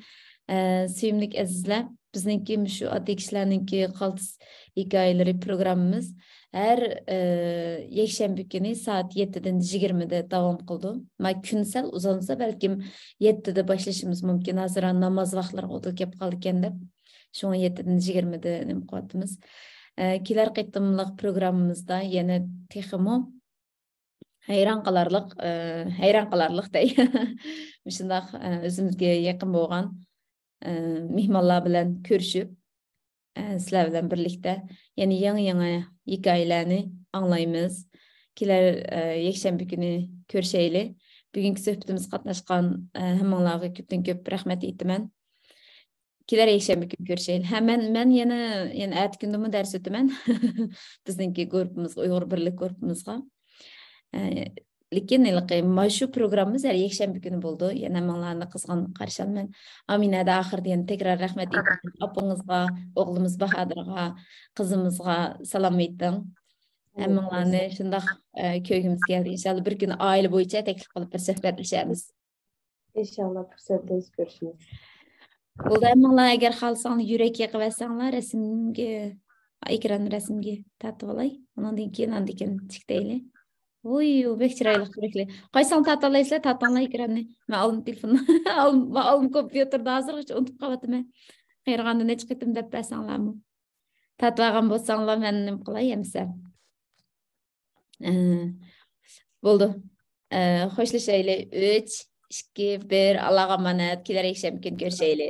سۆيۈملۈك ئەزىزلەر، بىزنىڭكى مۇشۇ ئاددىي كىشىلەرنىڭكى قالتىس ھېكايىلىرى پروگراممىمىز ھەر يەكشەنبە كۈنى سائەت يەتتىدىن يىگىرمىدە داۋام قىلىدۇ. ما كۈن سەل ئۇزارسا بەلكىم يەتتىدە باشلىشىمىز مۇمكىن. ھازىر ناماز ۋاقىتلىرىغا ئۇدۇل كەپ قالىدىكەن دەپ. شۇڭا يەتتىدىن يىگىرمىدە نېمە قىلىۋاتىمىز. كېلەر قېتىملىق پروگراممىمىزدا يەنە تېخىمۇ ھەيران قالارلىق، ھەيران قالارلىق دەي. مۇشۇنداق ئۆزىمىزگە يېقىن بولغان مېھمانلار بىلەن كۆرۈشۈپ، سىلەر بىلەن بىرلىكتە يەنە يېڭى-يېڭى ھېكايىلەرنى ئاڭلايمىز. كېلەر يەكشەنبە كۈنى كۆرۈشەيلى. بۈگۈنكى سۆھبىتىمىزگە قاتناشقان ھەممىڭلارغا كۆپتىن كۆپ رەھمەت ئېيتىمەن. كېلەر يەكشەنبە كۈنى كۆرۈشەيلى. ھە، مەن، مەن يەنە، يەنە ئەتە كۈندىمۇ دەرس ئۆتىمەن. بىزنىڭكى گۇرۇپپىمىزغا، ئۇيغۇر بىرلىك گۇرۇپپىمىزغا. لېكىن ھېلىقى مانا شۇ پروگراممىمىز ھەر يەكشەنبە كۈنى بولىدۇ. يەنە ھەممىڭلارنى قىزغىن قارشى ئالىمەن. ئامىنەدە ئاخىرىدا يەنە تەكرار رەھمەت ئېيتىمەن. ئاپىڭىزغا، ئوغلىمىز باھادىرغا، قىزىمىزغا سالام ئېيتىڭ. ھەممىڭلارنى شۇنداق كۆرگۈمىز كەلدى. ئىنشاللا بىر كۈنى ئائىلە بويىچە تەكلىپ قىلىپ بىر سۆھبەتلىشەرمىز. ئىنشاللا پۇرسەت بولسا كۆرۈشىمىز. بولدى، ھەممىڭلار ئەگەر خالىساڭلار يۈرەك يېقىۋەتسەڭلار، رەسىمگە، ئېكران رەسىمگە تارتىۋالاي. ئۇنىڭدىن كېيىن ئاندىن كېيىن چىكتەيلى. ۋوي، بەك چىرايلىق يۈرەكلەر. قايسىڭلار تارتالايسىلەر، تارتىڭلار ئېكراننى. مەن ئالدىم تېلېفوننى. ئالدىم، ئالدىم كومپيۇتېردا، ھازىرغىچە ئۇنتۇپ قاپتىمەن. قېرىغاندا نەچچە قېتىم دەپ بەرسەڭلارمۇ. تارتىۋالغان بولساڭلار مەن نېمە قىلاي ئەمىسە. ئە، بولدى. ئە، خوشلىشايلى. ئۈچ، ئىككى، بىر. ئاللاغا ئامانەت. كېلەر يەكشەنبە كۈنى كۆرۈشەيلى.